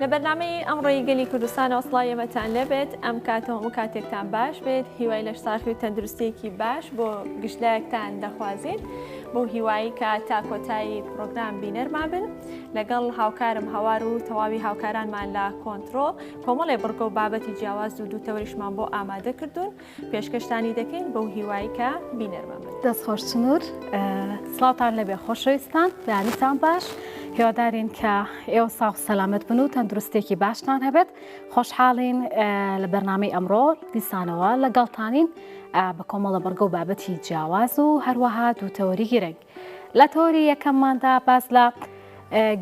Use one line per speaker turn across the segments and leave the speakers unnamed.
لە بەرنامەی ئەمڕۆی گەلی کوردستانەوە سڵاوی ئێمەتان لێبێت ئەم کاتەوە هەموو کاتێکتان باش بێت هیوای لەش ساغی و تەندروستیەکی باش بۆ گشتلایەکتان دەخوازین بۆ هیوایی کە تا کۆتایی پرۆگرام بینەرمان بن لەگەڵ هاوکارم هەوار و تەواوی هاوکارانمان لە کۆنترۆڵ کۆمەڵێ بڕگە و بابەتی جیاواز و دوو تەوەریشمان بۆ ئامادە کردوون پێشکەشتانی دەکەین بەو هیوای کە بینەرمان بن.
دەست خۆش چنور سڵاوتان لێبێ خۆشەویستان بەیانیتان باش هیوادارین کە ئێوە ساغ و سەلامەت بن و تەندروستێکی باشتان هەبێت خۆشحاڵین لە بەرنامەی ئەمڕۆ دیسانەوە لەگەڵتانین بە کۆمەڵە بڕگە و بابەتی جیاواز و هەروەها دوو تەوەری گرنگ لە تەوەری یەکەمماندا باس لە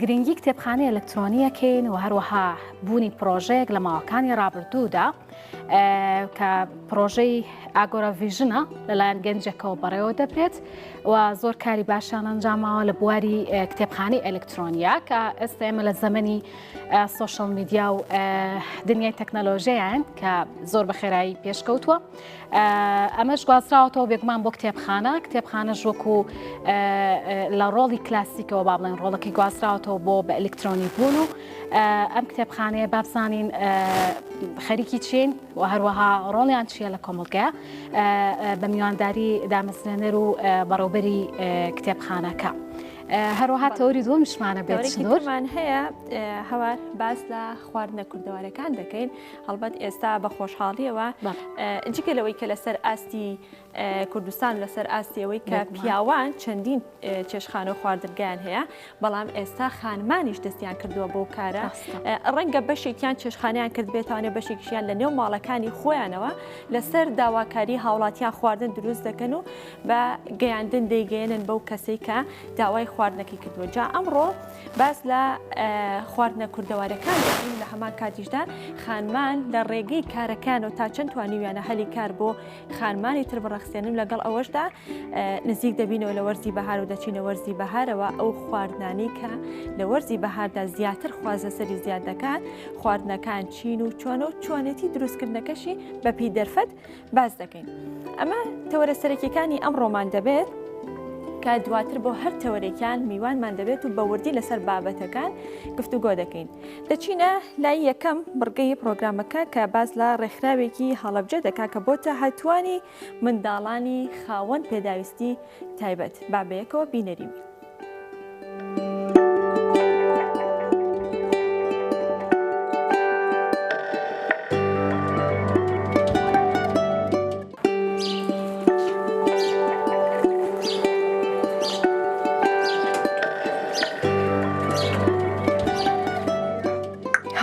گرنگی کتێبخانەی ئەلکترۆنیەکەین و هەروەها بوونی پرۆژەیەک لە ماوەکانی ڕابردوودا کە پرۆژەی ئاگۆرا ڤیژنە لەلایەن گەنجەکەەوە بەڕێوە دەبرێت و زۆر کاری باشیان ئەنجاماوە لە بواری کتێبخانەی ئەلکترۆنیا کە ئێستا ئێمە لە زەمەنی سۆشل میدیا و دنیای تەکنەلۆژیان کە زۆر بە خێرایی پێشکەوتووە. ئەمەش گواستراوەتەوە بێگومان بۆ کتێبخانە، کتێبخانەش وەکو لە ڕۆڵی کلاسیکەوە با بڵێن ڕۆڵەکەی گواستراوەتەوە بۆ بە ئەلکترۆنی بوون و ئەم کتێبخانەیە با بزانین خەریکی چین و هەروەها ڕۆڵیان چییە لە کۆمەڵگە بە میوانداری دامەزرێنەر و بەڕێوبەری کتێبخانەکە. هەروەها تەوەری دووەمیشمانە بێت
سنوورمان هەیە هەوار باس لە خواردنە کوردەوارەکان دەکەین هەڵبەت ئێستا بە خۆشحاڵیەوە جگە لەوەی کە لەسەر ئاستی کوردستان لەسەر ئاستی ئەوەی کە پیاوان چەندین چێشخانە و خواردنگەیان هەیە بەڵام ئێستا خانمانیش دەستیان کردووە بۆ کارە ڕەنگە بەشێکیان چێشخانیان کردبێتوانێ بەشێکیان لە نێو ماڵەکانی خۆیانەوە لەسەر داواکاری هاوڵاتیان خواردن دروست دەکەن و بە گەیاندن دەیگەیەنن بەو کەسەی کە داوای خواردنەکەی کردووە جا ئەمڕۆ باس لە خواردنە کوردەوارەکان دەکەین لە هەمان کاتیشدا خانمان لە ڕێگەی کارەکانەوە تا چەند توانیویانە هەلی کار بۆ خانمانی تر بڕەخسێنن لەگەڵ ئەوەشدا نزیک دەبینەوە لە وەرزی بەهار و دەچینە وەرزی بەهارەوە ئەو خواردنانی کە لە وەرزی بەهاردا زیاتر خوازە سەری زیاد دەکات خواردنەکان چین و چۆنە و چۆنێتی دروستکردنەکەشی بەپی دەرفەت باس دەکەین. ئەمە تەوەرە سەرەکیەکانی ئەمڕۆمان دەبێت کە دواتر بۆ هەر تەوەرێکیان میوانمان دەبێت و بە وردی لەسەر بابەتەکان گفتوگۆ دەکەین. دەچینە لای یەکەم بڕگەی پرۆگرامەکە کە باس لە ڕێکخراوێکی هەڵەبجە دەکات کە بۆتە هاتووانی منداڵانی خاوەن پێداویستی تایبەت. با بەیەکەوە بینەری بین.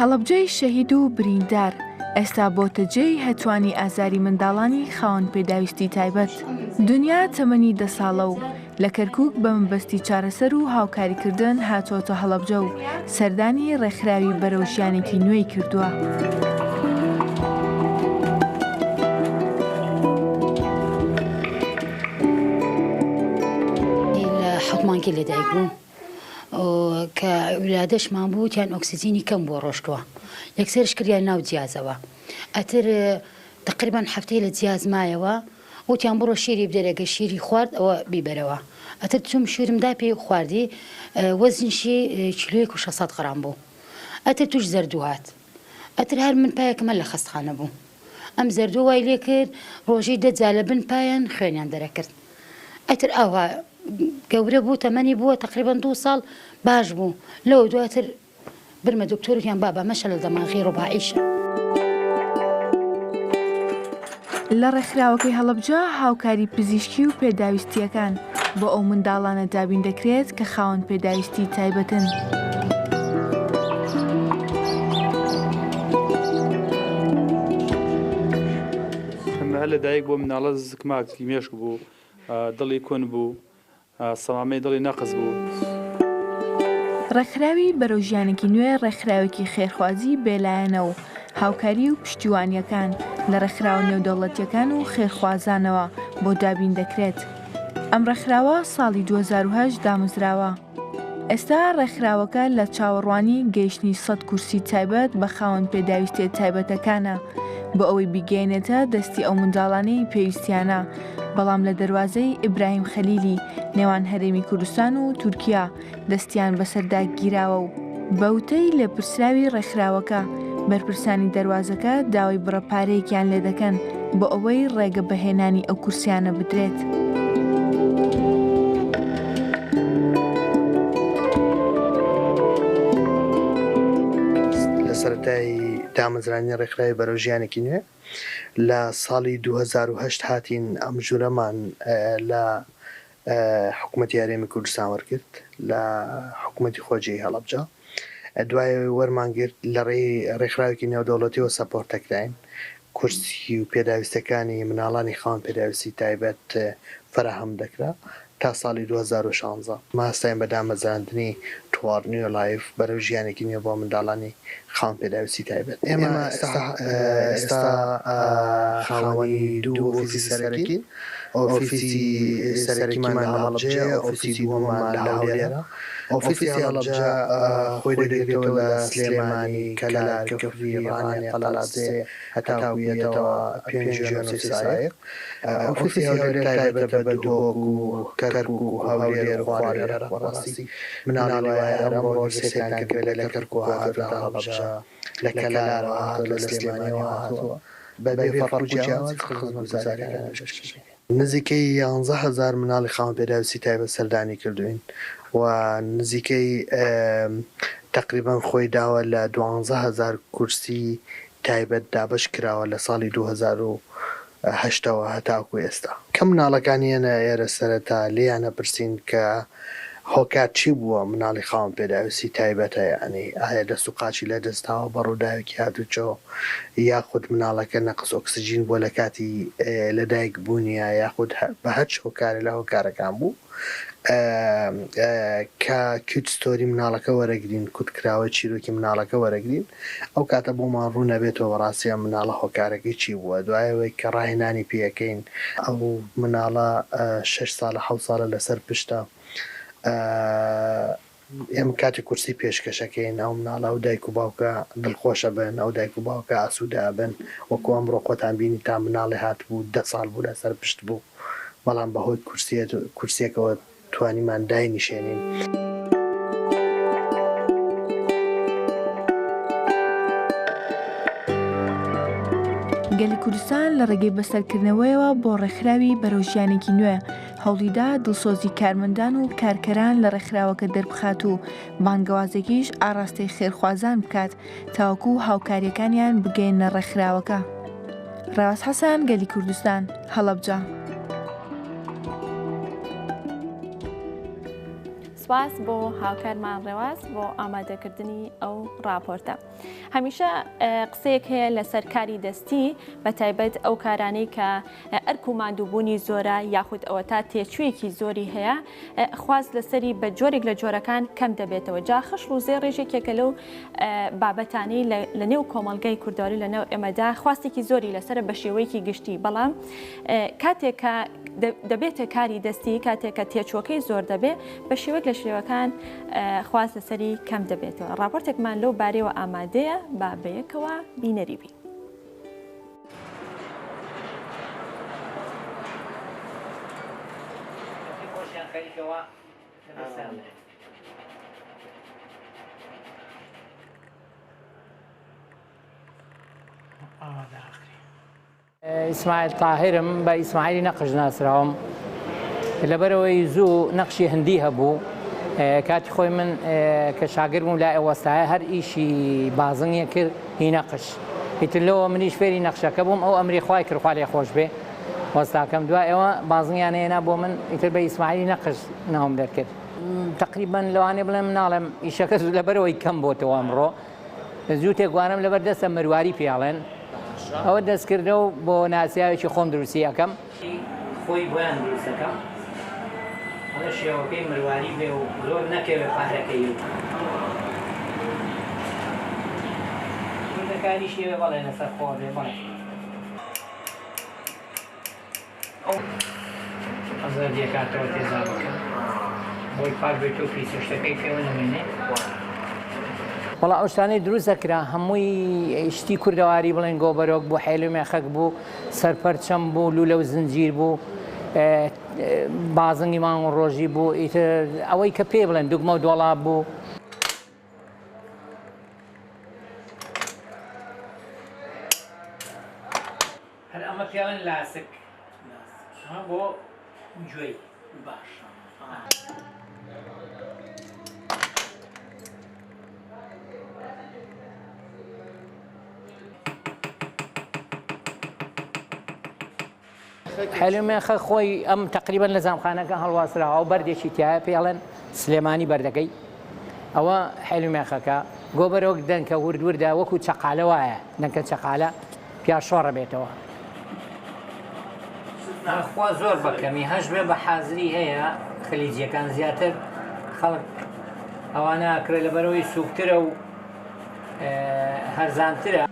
هەڵەبجەی شەهید و بریندار ئێستا بۆتە جێی هەتوانی ئازاری منداڵانی خاوەن پێداویستی تایبەت. دنیا تەمەنی دە ساڵە و لە کەرکوک بە مەبەستی چارەسەر و هاوکاریکردن هاتووەتە هەڵەبجە و سەردانی ڕێکخراوی بەرەو ژیانێکی نوێی کردووە.
لە حەوت مانگی لەدایک بووم کە ولادەشمان بوو وتیان ئۆکسجینی کەم بووە ڕۆشتووە یەکسەرش کردیان ناو جیازەوە ئەتر تەقریبەن هەفتەی لە جیاز مایەوە وتیان بڕۆ شیری بدەرێ گەر شیری خوارد ئەوە بیبەرەوە ئەتر چوم شیرم دا پێی خواردی وەزنیشی کیلۆیەک و شەسەد غرام بوو ئەتر توش زەردوو هات ئەتر هەر من پایەکم هەر لە خەستخانە بوو ئەم زەردووە وای لێ کرد ڕۆژی دە جار لە بن پایان خوێنیان دەرەکرد ئەتر ئاوها گەورە بوو تەمەنی بووە تەقریبەن دوو ساڵ باش بوو لەوە دواتر برمە دکتۆر وتیان بابە ئەمە شەلەل دەماغی ڕوباعیشە.
لە ڕێکخراوەکەی هەڵەبجە هاوکاری پزیشکی و پێداویستییەکان بۆ ئەو منداڵانە دابین دەکرێت کە خاوەن پێداویستی تایبەتن.
هەر لەدایک بووە مناڵە زکماکی مێشک بوو، دڵی کون بوو، سەمامەی دڵی نەقس بوو.
ڕێکخراوی بەرەو ژیانێکی نوێ ڕێکخراوێکی خێرخوازی بێلایەنە و هاوکاری و پشتیوانییەکان لە ڕێکخراوە نێودەوڵەتییەکان و خێرخوازانەوە بۆ دابین دەکرێت. ئەم ڕێکخراوە ساڵی 2008 دامەزراوە. ئێستا ڕێکخراوەکە لە چاوەڕوانی گەیشتنی سەد کورسی تایبەت بە خاوەن پێداویستییە تایبەتەکانە بۆ ئەوەی بیگەیەنێتە دەستی ئەو منداڵانەی پێویستیانە، بەڵام لە دەروازەی ئیبراهیم خەلیلی نێوان هەرێمی کوردستان و تورکیا دەستیان بەسەردا گیراوە و بە وتەی لێپرسراوی ڕێکخراوەکە، بەرپرسانی دەروازەکە داوای بڕە پارەیەکیان لێدەکەن بۆ ئەوەی ڕێگە بە هێنانی ئەو کورسیانە بدرێت.
لە سەرەتای دامەزراندنی ڕێکخراوی بەرەو ژیانێکی نوێ لە ساڵی 2008 هاتین ئەم ژوورەمان لە حکومەتی هەرێمی کوردستان وەرگرت لە حکومەتی خۆجێی هەڵەبجە دوای ئەوەی وەرمان گرت لە ڕێی ڕێکخراوێکی نێودەوڵەتیەوە support دەکراین کورسی و پێداویستەکانی مناڵانی خاوەن پێداویستی تایبەت فەراهەم دەکرا تا ساڵی 2016 هەستاین بە دامەزراندنی Toward New Life بەرەو ژیانێکی نوێ بۆ منداڵانی خاوەن پێداویستی تایبەت. ئێمە ئێستا خاوەنی دوو ئۆفیسی سەرەکین، ئۆفیسی سەرەکیمان لە هەڵەبجەیە، ئۆفیسی دووەممان لە هەولێرە. ئۆفیسی هەڵەبجە خۆی دەگرێتەوە لە سلێمانی، کەلار، کفری، ڕانیە، قەڵادزێ هەتاکو یەتەوە پێنجوێن و سیسایق. ئۆفیسی هەولێر تایبەتە بە دهۆک و کەرکوک و هەولێر و خوار عێراق. بەڕاستی مناڵی وایە هەر ئەمڕۆ سەیرتان کردبێت لە کەرکوک هاتووەتە هەڵەبجە، لە کەلارەوە هاتووە، لە سلێمانیەوە هاتووە، بەبێ فەرق و جیاوازی خزمەتگوزاریەکان پێشکەش دەکەین. نزیکەی 11000 مناڵی خاوەن پێداویستی تایبەت سەردانی کردووین و نزیکەی تەقریبەن خۆی داوە لە 12000 کورسی تایبەت دابەش کراوە لە ساڵی 2008 ەوە هەتاکو ئێستا. کە مناڵەکان یەنە ئێرە سەرەتا لێیان ئەپرسین کە هۆکار چی بووە مناڵی خاوەن پێداویستی تایبەتە یانی ئایا دەست و قاچی لە دەست داوە بە ڕووداوێکی هاتوچۆ یاخود مناڵەکە نەقس ئۆکسجین بووە لە کاتی لە دایک بوونیا یاخود بە هەرچ هۆکارێ لە هۆکارەکان بوو کە cute story مناڵەکە وەرەگرین کورتکراوەی چیرۆکی مناڵەکە وەرەگرین ئەو کاتە بۆمان ڕوون ئەبێتەوە بەڕاستی ئەم مناڵە هۆکارەکەی چی بووە دوای ئەوەی کە ڕاهێنانی پێ ئەکەین ئەو مناڵە شەش ساڵە حەوت ساڵە لەسەر پشتە ئێمە کاتێک کورسی پێشکەش ئەکەین ئەو مناڵە ئەو دایک و باوکە دڵخۆش ئەبن ئەو دایک و باوکە ئاسوودە ئەبن وەکو ئەمڕۆ خۆتان بینیتان مناڵێ هاتبوو دە ساڵ بوو لەسەر پشت بوو بەڵام بەهۆی کورسیەکەوە توانیمان داینیشێنین.
گەلی کوردستان لە ڕێگەی بەسەرکردنەوەیەوە بۆ ڕێکخراوی بەرەو ژیانێکی نوێ، هەوڵیدا دڵسۆزی کارمەندان و کارکەران لە ڕێکخراوەکە دەربخات و بانگەوازێکیش ئاڕاستەی خێرخوازان بکات تاوەکو هاوکارییەکانیان بگەیەننە ڕێکخراوەکە. ڕێواس حەسەن، گەلی کوردستان، هەڵەبجە.
سپاس بۆ هاوکارمان ڕێواس بۆ ئامادەکردنی ئەو ڕاپۆرتە. هەمیشە قسەیەک هەیە لەسەر کاری دەستی بە تایبەت ئەو کارانەی کە ئەرک و ماندووبوونی زۆرە یاخود ئەوە تا تێچوویەکی زۆری هەیە خواست لەسەری بە جۆرێک لە جۆرەکان کەم دەبێتەوە جا خشڵ و زێڕ ڕێژێکێکە لەو بابەتانەی لە نێو کۆمەڵگای کوردەواری لە نێو ئێمەدا خواستێکی زۆری لەسەرە بە شێوەیەکی گشتی بەڵام کاتێک کە دەبێتە کاری دەستی کاتێک کە تێچووەکەی زۆر دەبێت بە شێوەیەک لە شێوەکان خواست لەسەری کەم دەبێتەوە ڕاپۆرتێکمان لەو بارەیەوە ئامادەیە با بەیەکەوە بینەری بین.
ئیسماعیل تاهیرم، بە ئیسماعیلی نەقش ناسراوم، لەبەرئەوەی زوو نەقشی هندی هەبوو، کاتی خۆی من کە شاگرد بووم لای ئەو وەستایە هەر ئیشی بازنگێ کرد هی نەقش، ئیتر لەوە منیش فێری نەقشەکە بووم، ئەو ئەمری خوای کرد خوا لێ خۆش بێ وەستاکەم، دوای ئەوە بازنگیان هێنا بۆ من، ئیتر بە ئیسماعیلی نەقش ناوم دەرکرد. تەقریبەن لەوانەیە بڵێم ناڵێم ئیشەکە لەبەرئەوەی کەم بۆتەوە ئەمڕۆ، جووتێک وانەم لەبەر دەستە مرواری پێ ئەڵێن ئەوە دەستکردە و بۆ ناسیاوێکی خۆم دروستی ئەکەم. خۆی بۆیان دروست ئەکەم ئەڵێ شێوەکەی مرواری بێ و زۆر نەکەوێ پارەکەی و. وردەکاریشی ئەوێ بەڵێ لەسەر خۆ بێ بەڵێ. زەردیەکاتەوە تێزابەکە بۆی پاک بێت و پیسە شتەکەی پێوە نەمێنێ. وەڵا ئەو شتانەی دروست دەکرا هەمووی شتی کوردەواری بڵێن گۆبەرۆک بوو حێل و مێخەک بوو سەرپەرچەم بوو لولە و زنجیر بوو بازنگی مانگ و ڕۆژی بوو ئیتر ئەوەی کە پێی بڵێن دوگمە و دۆڵاب بوو. لاسک ئەمە بۆ گوێی.
باشە.
حلومێخە خۆی ئەم تقریبا لە زامخانەکە هەڵواسراوە ئەو بەردێکی تایە پێڵێن سلێمانی بەردەکەی ئەوە حلومێخەکە گۆبەرۆک دەنکە ورد وردە وەکو چەقالە وایە دەنکە چەقالە پیا شۆڕە بێتەوە. خوا زۆر بەکەمی هەش بێ بە حازری هەیە خلیجیەکان زیاتر خەڵک ئەوانە ئەکرێ لەبەرەوەی سوکترە و هەرزانترە.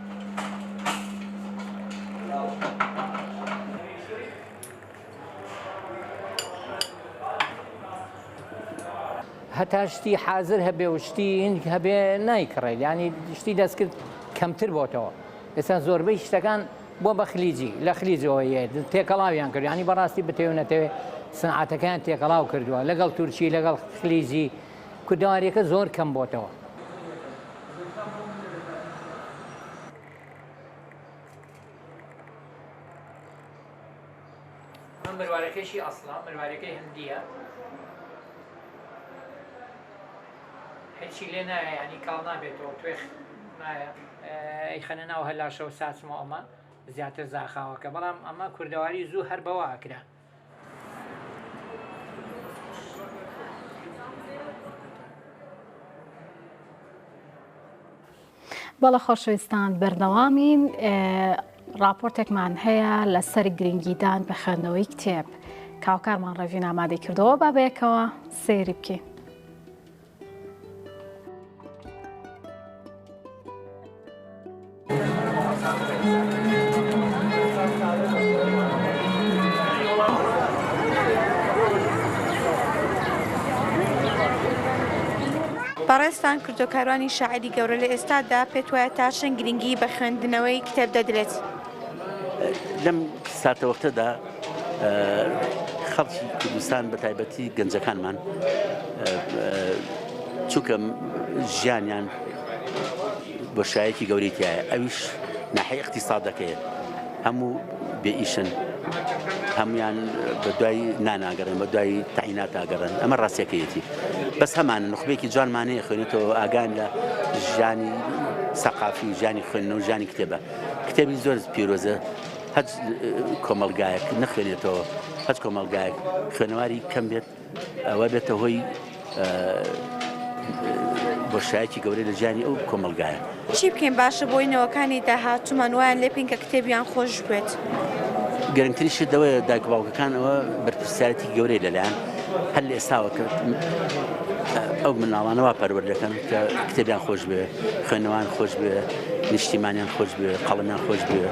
هەتا شتی حازر هەبێ و شتی هین هەبێ نایکڕێت یانی شتی دەستکرد کەمتر بۆتەوە ئێستا زۆربەی شتەکان بۆ بە خلیجی لە خلیجەوە یێت تێکەڵاویان کرد ینی بەڕاستی بتەوێ نەتەوێ سنعاتەکەیان تێکەڵاو کردووە لەگەڵ تورکی لەگەڵ خلیجی کوردەواریەکە زۆر کەم بۆتەوە. ئەم مروارەکەشی ئەسڵە مروارەکەی هندیە هیچی لێ نایە ینی کاڵ نابێتەوە توێخ نایە ئەیخەنە ناو هەلاشەوە ساچمە ئەمە زیاتر زاخاوەکە بەڵام ئەمە کوردەواری زوو هەر بەوە ئەکرا.
بەڵێ خۆشەویستان بەردەوامین راپۆرتێکمان هەیە لەسەر گرنگیدان بە خوێندنەوەی کتێب کاوکارمان ڕێژین ئامادەی کردەوە با بەیەکەوە سەیری بکەین.
بەڕێزتان کوردۆ کاروانی شاعیری گەورە لە ئێستادا پێت وایە تا چەند گرنگی بە خوێندنەوەی کتێب دەدرێت؟
لەم ساتەوەختەدا خەڵکی کوردستان بە تایبەتی گەنجەکانمان چونکە ژیانیان بۆشایەکی گەورەی تایە ئەویش ناحی اقتصادەکەیە هەموو بێ ئیشن هەمویان بە دوای ناناگەڕێن بە دوای تەعینات ئاگەڕێن ئەمە ڕاستیەکەیەتی بەس هەمان نخبێکی جوانمانەیە خوێنێتەوە ئاگان لە ژیانی سەقافی و ژیانی خوێندنەوە ژیانی کتێبە کتێبی زۆر پیرۆزە هەچ کۆمەلگایەک نەخوێنێتەوە هەچ کۆمەلگایەک خوێنەواری کەم بێت ئەوە بێتە هۆی بۆشایەکی گەورەی لە ژیانی ئەو کۆمەڵگایە.
چی بکەین باشە بۆی نەوەکانی داهاتوومان وایان لێ بکەین کە کتێبیان خۆش بوێت؟
گرنگترین شت ئەوەیە دایک و باوکەکان ئەوە بەرپرسیارێتی گەورەی لەلایەن هەر لە ئێستاوە کە ئەو مناڵانە وا پەروەردە دەکەن کە کتێبیان خۆش بوێ، خوێندنەوەیان خۆش بوێ، نیشتیمانیان خۆش بوێ، قەڵەمیان خۆش بوێ،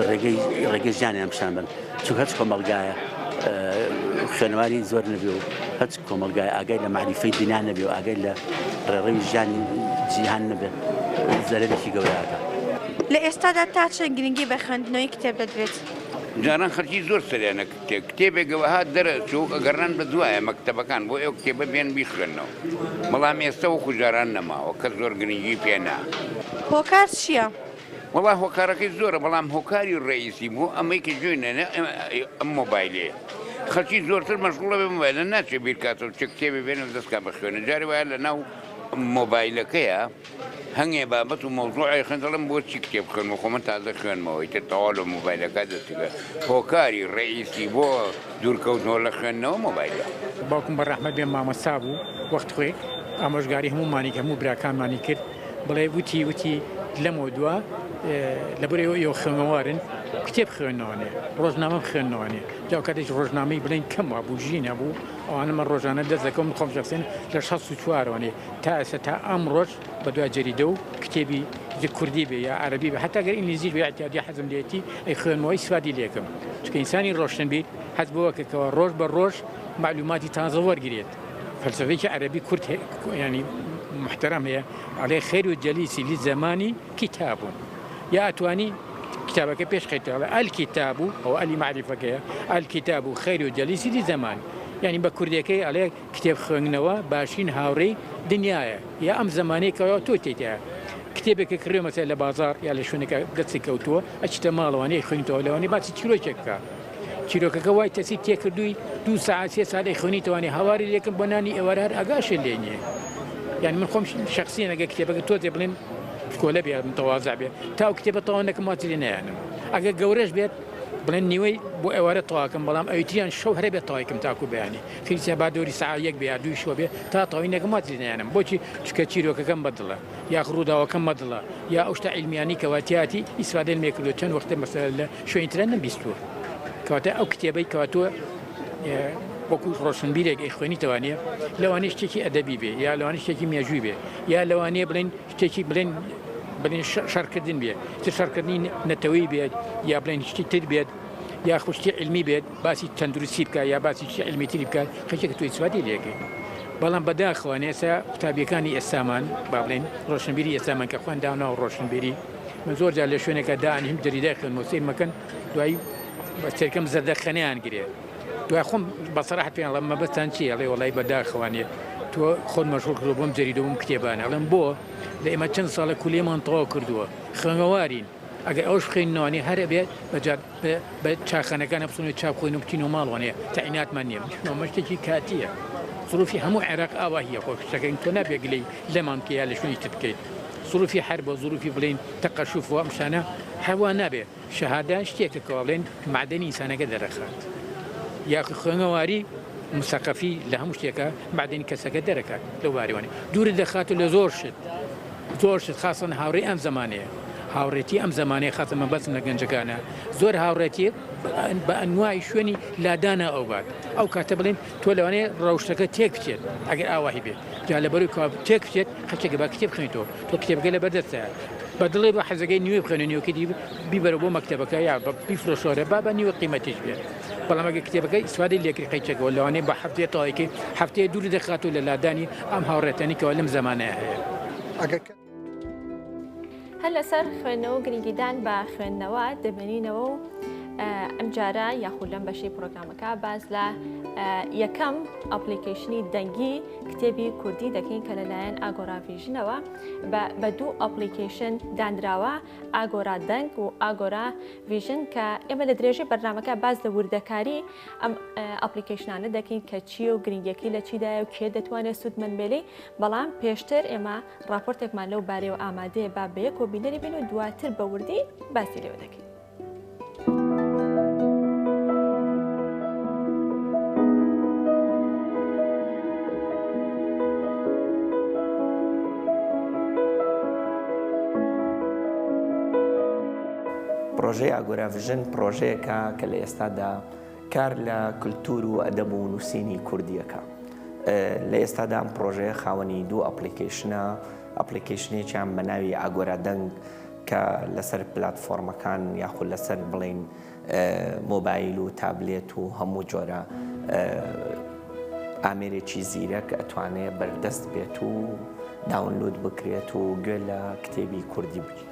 ڕێگەی ڕێگەی ژیانیان پیشان بەن. چونکە هەچ کۆمەڵگایە خوێنەواری زۆر نەبێ و هەچ کۆمەڵگای ئاگای لە مەعریفەی دنیا نەبێ و ئاگای لە ڕێڕەوی ژیانی جیهان نەبێ زەرەرێکی گەورە ئەکا.
لە ئێستادا تا چەند گرنگی بە خوێندنەوەی کتێب دەدرێت؟
جاران خەڵکی زۆر سەریانە کتێب، کتێبێک ئەوها دەرئەچوو ئەگەڕان بە دوایە مەکتەبەکان بۆ ئەو کتێبە بێن بیخوێننەوە، بەڵام ئێستە وەکو جاران نەماوە کەس زۆر گرنگی پێ نا.
هۆکار چییە؟
وەڵا هۆکارەکەی زۆرە بەڵام هۆکاری ڕەئیسی بۆ ئەمەی کە گوێی نەنێ ئەم مۆبایلەیە خەڵکی زۆرتر مەشغوڵە بە مۆبایلە ناچێ بیرکاتەوە چ کتێبێ بێنێ و دەست کا بە خوێنە جارێ وایە لە ناو مۆبایلەکەیە هەنگێ بابەت و مەوزوعێ خوێن دەڵێم بۆ چی کتێب بخوێنمەوە خۆ من تازە خوێنمەوە ئیتر تەواو لە مۆبایلەکە دەستی بە هۆکاری ڕەئیسی بۆ دوورکەوتنەوە لە خوێندنەوە مۆبایلە.
باوکم بە ڕەحمەت بێ مامۆستا بوو وەخت خۆی ئامۆژگاری هەموومانی هەموو براکانمانی کرد بڵێ وتی وتی لەمەوە دوا لەبەر ئێوە ئێوە خوێنەوارن کتێب خوێنەوەێ ڕۆژنامە بخوێنەوەێ جا کاتێک ڕۆژنامەی بڵێن کەم وابوو ژی نەبوو ئەوانە من ڕۆژانە دەست دەکەم خۆم شخصێن لە 64وانێ تا ئێستا تا ئەمڕۆژ بە دوا جەریدە و کتێبی کوردی بێ یا عەربی بێ حتا گەر ئینگلیزیش بێ اعتیادی حەزم لێتی ئەی خوێنمەوەی سوادی لێکم چونکە ئینسانی ڕۆشنبیر حەز بەوە کە کەوا ڕۆژ بە ڕۆژ معلوماتی تازە وەرگرێت فەلسەفەیەکی عەرەبی کورت ینی محتەرەم هەیە ئەڵێ خێر و جەلیسی لزەمانی کتابون یا ئەتوانی کتابەکە پێش خەیتە ئەڵێ الکتاب ئەو ئەلی معریفەکەیە الکتاب خیر و جەلیسی لزەمان یعنی بە کوردەکەی ئەڵێ کتێب خوێندنەوە باشترین هاوڕێی دنیایە یا ئەم زمانەی کەوا تۆ تێیتایە. کتێبێکە کڕیوە مەسەلەن لە بازاڕ یا لە شوێنێکا دەستی کەوتووە ئەچیتە ماڵەوە ئەیخوێنیتەوە لەوانەیە باسی چیرۆکێک بکا چیرۆکەکە وای تەسیر تێکردووی دوو سەعات سێ سەعات ئەیخوێنیتەوە ئەنێ هاواری لێکم بۆ نانی ئێوارە هەر ئاگاشت لێ نییە یانی من خۆم شەخسیەن ئەگەر کتێبەکە تۆزێ بڵێم کۆلە بێ متەوازع بێ تا ئەو کتێبە تەواو نەکەم وازی لێ نایەنم ئەگەر گەورەش بێت بڵێن نیوەی بۆ ئێوارە تەواکەم بەڵام ئەویتریان شەو هەرە بێت تەواوی کەم تاکو بەیانی خیرسیا با دۆری سەعات یەک بێ یا دووی شەو بێ تا تەواوی نەکەم وازی لێ نایەنم بۆچی چونکە چیرۆکەکەم بەدڵە یاخ ڕووداوەکەم بەدڵە یا ئەو شتە عیلمیانەی کەوا تیاتی ئیسفادەیم لێ کردووە چەند وەختە مەسەلە لە شوێنی ترە نەمبیستووە کەواتە ئەو کتێبەی کەوا تۆ وەکو ڕۆشنبیرێک ئەیخوێنیتەوانێ لەوانەیە شتێکی ئەدەبی بێ یا لەوانەیە شتێکی مێژووی بێ یا لەوانەیە بڵێن شتێکی بڵێن بڵێن شەڕکردن بێ چ شەڕکردنی نەتەوەی بێت یا بڵێن شتی تر بێت یا خوشتی علمی بێت باسی تەندروستی بکە یا باسی شتی علمی تری بکات خەڵکێک تۆ ئیسفادەی لێکەی بەڵام بەداخەوە ئێستا قوتابیەکانی ئێستامان با بڵێن ڕۆشنبیری ئێستامان کە خۆیان داوناوە ڕۆشنبیری من زۆر جار لە شوێنێکا دانیشم جەریدای خوێنمەوە سەیر مەکەن دوایی سەیرکەم زەردەخەنەیان گرێ دوای خۆم بە سەراحەت پێیان ئەڵێم مەبەستان چییە ئەڵێ وەڵای بەداخەوانێ تۆ خۆت مەشغوڵ کردووە بەم جەریدە و بەم کتێبانە ئەڵێم بۆ لە ئێمە چەند ساڵە کولێمان تەواو کردووە خوێنەوارین ئەگەر ئەوش بخوێنینەوە هەر ئەبێت بە جاد بە چاخانەکانە بچینەوە چا بخۆین و بچینەوە ماڵەوە تەعیناتمان نییە ئەمە شتێکی کاتییە زروفی هەموو عێراق ئاواهیە خۆ شتەکەین تۆ نابێ گلەی لەمان بکەی یا لە شوێنی تر بکەیت زروفی حەرب و زروفی بڵێین تەقەشوف و ئەم شتانە هەر وا نابێ شەهادە شتێکە کە بڵێن مەعدەنی ئینسانەکە دەرەخات یاخود خوێنەواری مسەقەفی لە هەموو شتێکە مەعدەنی کەسەکە دەرەکات لەو بارەوانێ دوورت دەخات و لە زۆر شت زۆر شت خاسەن هاوڕێی ئەم زەمانەیە هاوڕێتی ئەم زەمانەیە خاسە مەبەستم لە گەنجەکانە زۆر هاوڕێتی بە ئەنوای شوێنی لادانە ئەو بات ئەو کاتە بڵێن تۆ لەوانەیە ڕەوشتەکە تێک بچێت ئەگەر ئاواهی بێت جا لەبەروی کوا تێک بچێت خەچێکە با کتێب بخوێنیتەوە تۆ کتێبەکە لەبەر دەستە بە دڵێ بە حەزەکەی نوێ بخوێنە نوێکەی دی بیبەرە بۆ مەکتەبەکە یا بە بیفرۆشۆرە با بە نیوە قیمەتیش بێت بەڵام ئەگەر کتێبەکە ئیسفادەی لێکرد قەیچەکەوە لەوانەیە بە هەفتەیە تەواوی هەفتەیە دوور دەخات و لە لادانی ئەم هاوڕێتانی کەوا لەم زەمانەیە هەیە.
ئەگەر
هەر لەسەر خوێندنەوە و گرنگیدان بە خوێندنەوە دەمێنینەوە و ئەمجارە یاخود لەم بەشەی پرۆگرامەکە باز لە یەکەم ئەپلیکیشنی دەنگی کتێبی کوردی دەکەین کە لەلایەن ئاگۆرا ڤیژنەوە بە دوو ئەپلیکیشن دانراوە ئاگۆرا دەنگ و ئاگۆرا ڤیژن کە ئێمە لە درێژەی بەرنامەکە باز لە وردەکاری ئەم ئەپلیکیشنانە دەکەین کە چییە و گرنگیەکەی لە چیدایە و کێ دەتوانێت سوودمەند بێ لێی بەڵام پێشتر ئێمە ڕاپۆرتێکمان لەو بارەیەوە ئامادەیە با بەیەکەوە بینەری بین و دواتر بە وردی باسی لێوە دەکەین.
پڕۆژەی ئاگۆراڤژن پڕۆژەیەکە کە لە ئێستادا کار لە کلتور و ئەدەب و نووسینی کوردییەکە. لە ئێستادا ئەم پڕۆژەیە خاوەنی دوو ئەپڵیکەیشنە، ئەپڵیکەیشنێکیان بە ناوی ئاگۆرا دەنگ کە لەسەر پلاتفۆرمەکان یاخود لەسەر بڵێین مۆبایل و تابلێت و هەموو جۆرە ئامێرێکی زیرەک ئەتوانێ بەردەست بێت و داونلود بکرێت و گوێ لە کتێبی کوردی بگیرێت.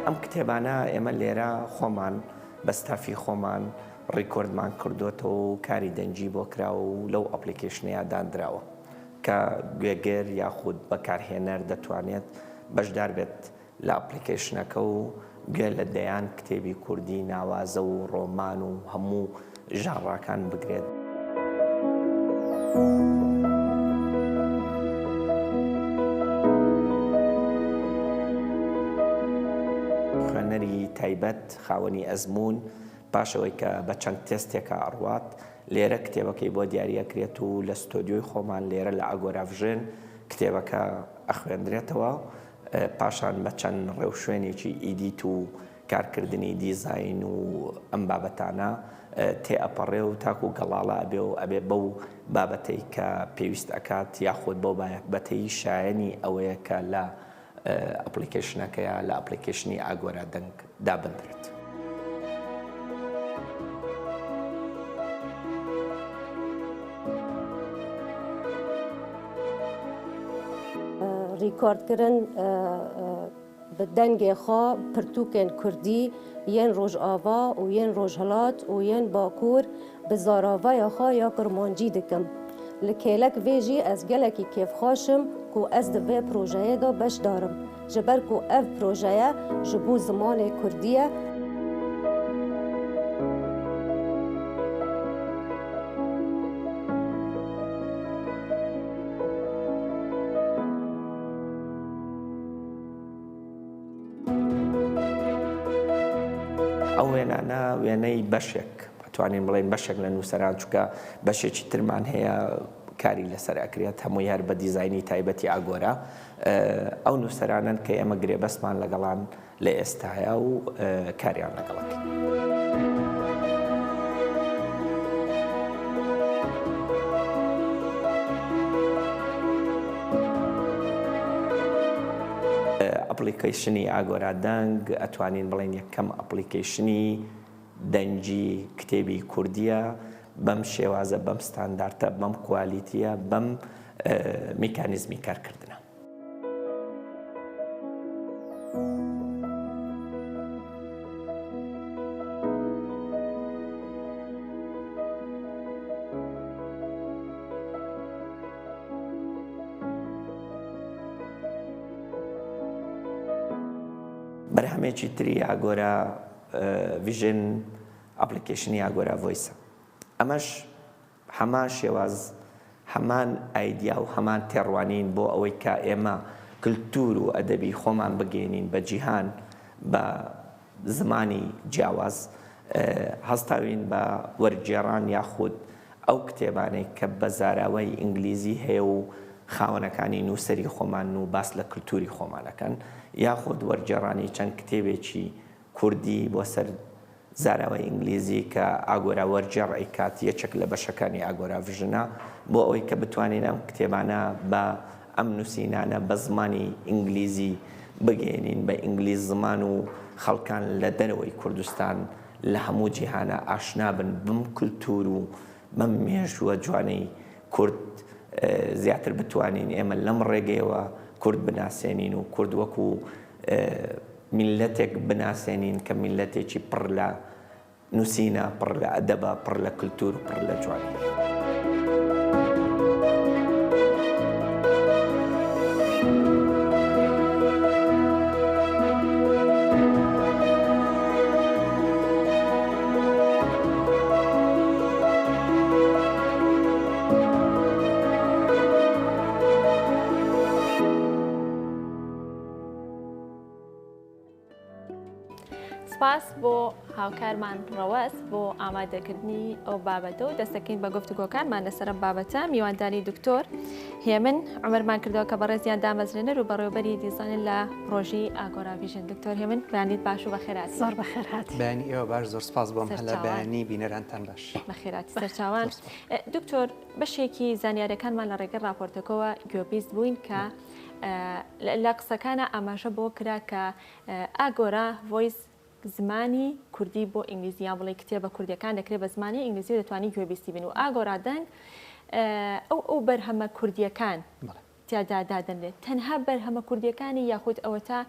ئەم کتێبانە ئێمە لێرە خۆمان بە ستافی خۆمان ڕیکۆردمان کردوێتەوە و کاری دەنگی بۆ کراوە و لەو ئەپلیکیشنەیە دانراوە کە گوێگر یاخود بەکارهێنەر دەتوانێت بەشدار بێت لە ئەپڵیکەیشنەکە و گوێ لە دەیان کتێبی کوردی ناوازە و ڕۆمان و هەموو ژانڕاکان بگرێت. خوێنەری تایبەت، خاوەنی ئەزموون، پاش ئەوەی کە بە چەند تێستێکا ئەڕوات، لێرە کتێبەکەی بۆ دیاری ئەکرێت و لە ستۆدیۆی خۆمان لێرە لە ئاگۆراڤژن کتێبەکە ئەخوێندرێتەوە، پاشان بە چەند ڕێوشوێنێکی edit و کارکردنی دیزاین و ئەم بابەتانە تێ ئەپەڕێ و تاکو گەڵاڵە ئەبێ و ئەبێ بەو بابەتەی کە پێویست ئەکات یاخود بەو بابەتەی شایەنی ئەوەیە کە لە ئەپڵیکەیشنەکەیا لە ئەپڵیکەیشنی ئاگۆرا دەنگ دابندرێت.
Rîkordkirin bi dengê xwe pirtûkên kurdî yên Rojava û yên Rojhilat û yên Bakur bi zaravaya xwe ya kurmancî dikim. Li kêlek vê jî ez gelekî kêfxweş im ku ez di vê projeyê de beşdar im. Ji ber ku ev projeye ji bo zimanê kurdî ye.
ئەو وێنانە وێنەی بەشێک ئەتوانین بڵێین بەشێک لە نووسەران چونکە بەشێکی ترمان هەیە کاری لەسەر ئەکرێت هەمووی هەر بە دیزاینی تایبەتی ئاگۆرا ئەو نووسەرانەن کە ئێمە گرێبەستمان لەگەڵان لە ئێستایا و کاریان لەگەڵ ئەکەین. ئەپڵیکەیشنی ئاگۆرا دەنگ ئەتوانین بڵێین یەکەم ئەپڵیکەیشنی دەنگی کتێبی کوردییە بەم شێوازە، بەم ستاندارتە، بەم کوالیتییە، بەم میکانیزمی کارکردنە. بەرهەمێکی تری ئاگۆرا ڤیژن ئەپڵیکەیشنی ئاگۆرا ڤۆیسە. ئەمەش هەمان شێواز، هەمان ئایدیا و هەمان تێڕوانین بۆ ئەوەی کە ئێمە کلتور و ئەدەبی خۆمان بگەیەنین بە جیهان بە زمانی جیاواز، هەستاوین بە وەرگێڕان یاخود ئەو کتێبانەی کە بە زاراوەی ئینگلیزی هەیە و خاوەنەکانی نووسەری خۆمانن و باس لە کلتوری خۆمان ئەکەن یاخود وەرگێڕانی چەند کتێبێکی کوردی بۆ سەر زاراوەی ئینگلیزی کە ئاگۆرا وەرگێڕ ئەیکات یەکێک لە بەشەکانی ئاگۆرا ڤژنە بۆ ئەوەی کە بتوانین ئەم کتێبانە بە ئەم نووسینانە بە زمانی ئینگلیزی بگەیەنین بە ئینگلیز زمان و خەڵکان لە دەرەوەی کوردستان لە هەموو جیهانا ئاشنا بن بەم کلتور و بەم مێژووە جوانەی کورد زیاتر بتوانین ئێمە لەم ڕێگەیەوە کورد بناسێنین و کورد وەکو میللەتێک بناسێنین کە میللەتێکی پڕ لە نووسینە، پڕ لە ئەدەبە، پڕ لە کلتور و پڕ لە جوانی.
سپاس بۆ هاوکارمان ڕەوەز بۆ ئامادەکردنی ئەو بابەتە و دەستەکەین بە گفتوگۆکانمان لەسەر ئەم بابەتە میوانداری دکتۆر هێمن عمرمان کردەوە کە بەڕێزیان دامەزرێنەر و بەڕێوبەری دیزانین لە پرۆژەی ئاگۆرا ڤیژن دکتۆر هێمن بەیانیت باش و بەخێرهاتی
زۆر بەخێرهاتی
بەیانی ئێوە باش زۆر سپاس بۆم هەلە بەیانی بینەرانتان باش
بەخێرهاتی سەرچاوان دکتۆر بەشێکی زانیارەکانمان لە ڕێگەی ڕاپۆرتەکەوە گوێبیست بووین کە لە قسەکانا ئاماژە بەوە کرا کە ئاگۆرا ڤۆیس زمانی کوردی بۆ ئینگلیزی یان بڵێ کتێبە کوردیەکان دەکرێت بە زمانی ئینگلیزی و دەتوانی گوێبیستی بین و ئاگۆرا دەنگ ئەو ئەو بەرهەمە کوردیەکان تیادا دادەنرێت تەنها بەرهەمە کوردیەکانی یاخود ئەوەتا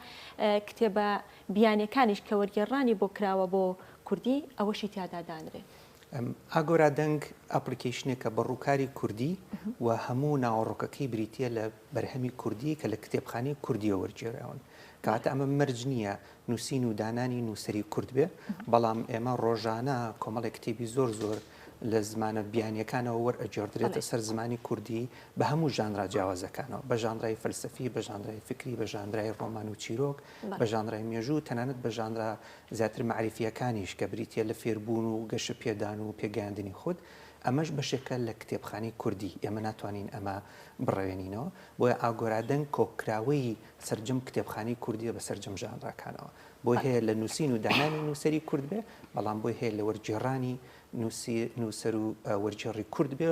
کتێبە بیانیەکانیش کە وەرگێڕانی بۆ کراوە بۆ کوردی ئەوەشی تیادا دانرێت.
ئاگۆرا دەنگ ئەپڵیکەیشنێکە بە ڕووکاری کوردی و هەموو ناوەڕۆکەکەی بریتییە لە بەرهەمی کوردی کە لە کتێبخانەی کوردییەوە وەرگێراون. کەواتە ئەمە مەرج نییە نووسین و دانانی نووسەری کورد بێ، بەڵام ئێمە ڕۆژانە کۆمەڵێک کتێبی زۆر زۆر لە زمانە بیانییەکانەوە وەرئەگێڕدرێتە سەر زمانی کوردی بە هەموو ژانرا جیاوازەکانەوە، بە ژانرای فەلسەفی، بە ژانرای فکری، بە ژانرای ڕۆمان و چیرۆک، بە ژانرای مێژوو، تەنانەت بە ژانرا زیاتر مەعریفییەکانیش کە بریتییە لە فێربوون و گەشەپێدان و پێگەیاندنی خود، ئەمەش بەشێکە لە کتێبخانەی کوردی، ئێمە ناتوانین ئەمە بڕەوێنینەوە، بۆیە ئاگۆرا دەنگ کۆکراوەی سەرجەم کتێبخانەی کوردییە بە سەرجەم ژانراکانەوە. بۆی هەیە لە نووسین و دانانی نووسەری کورد بێ، بەڵام بۆی هەیە لە وەرگێڕانی نووسەر و وەرگێڕی کورد بێ،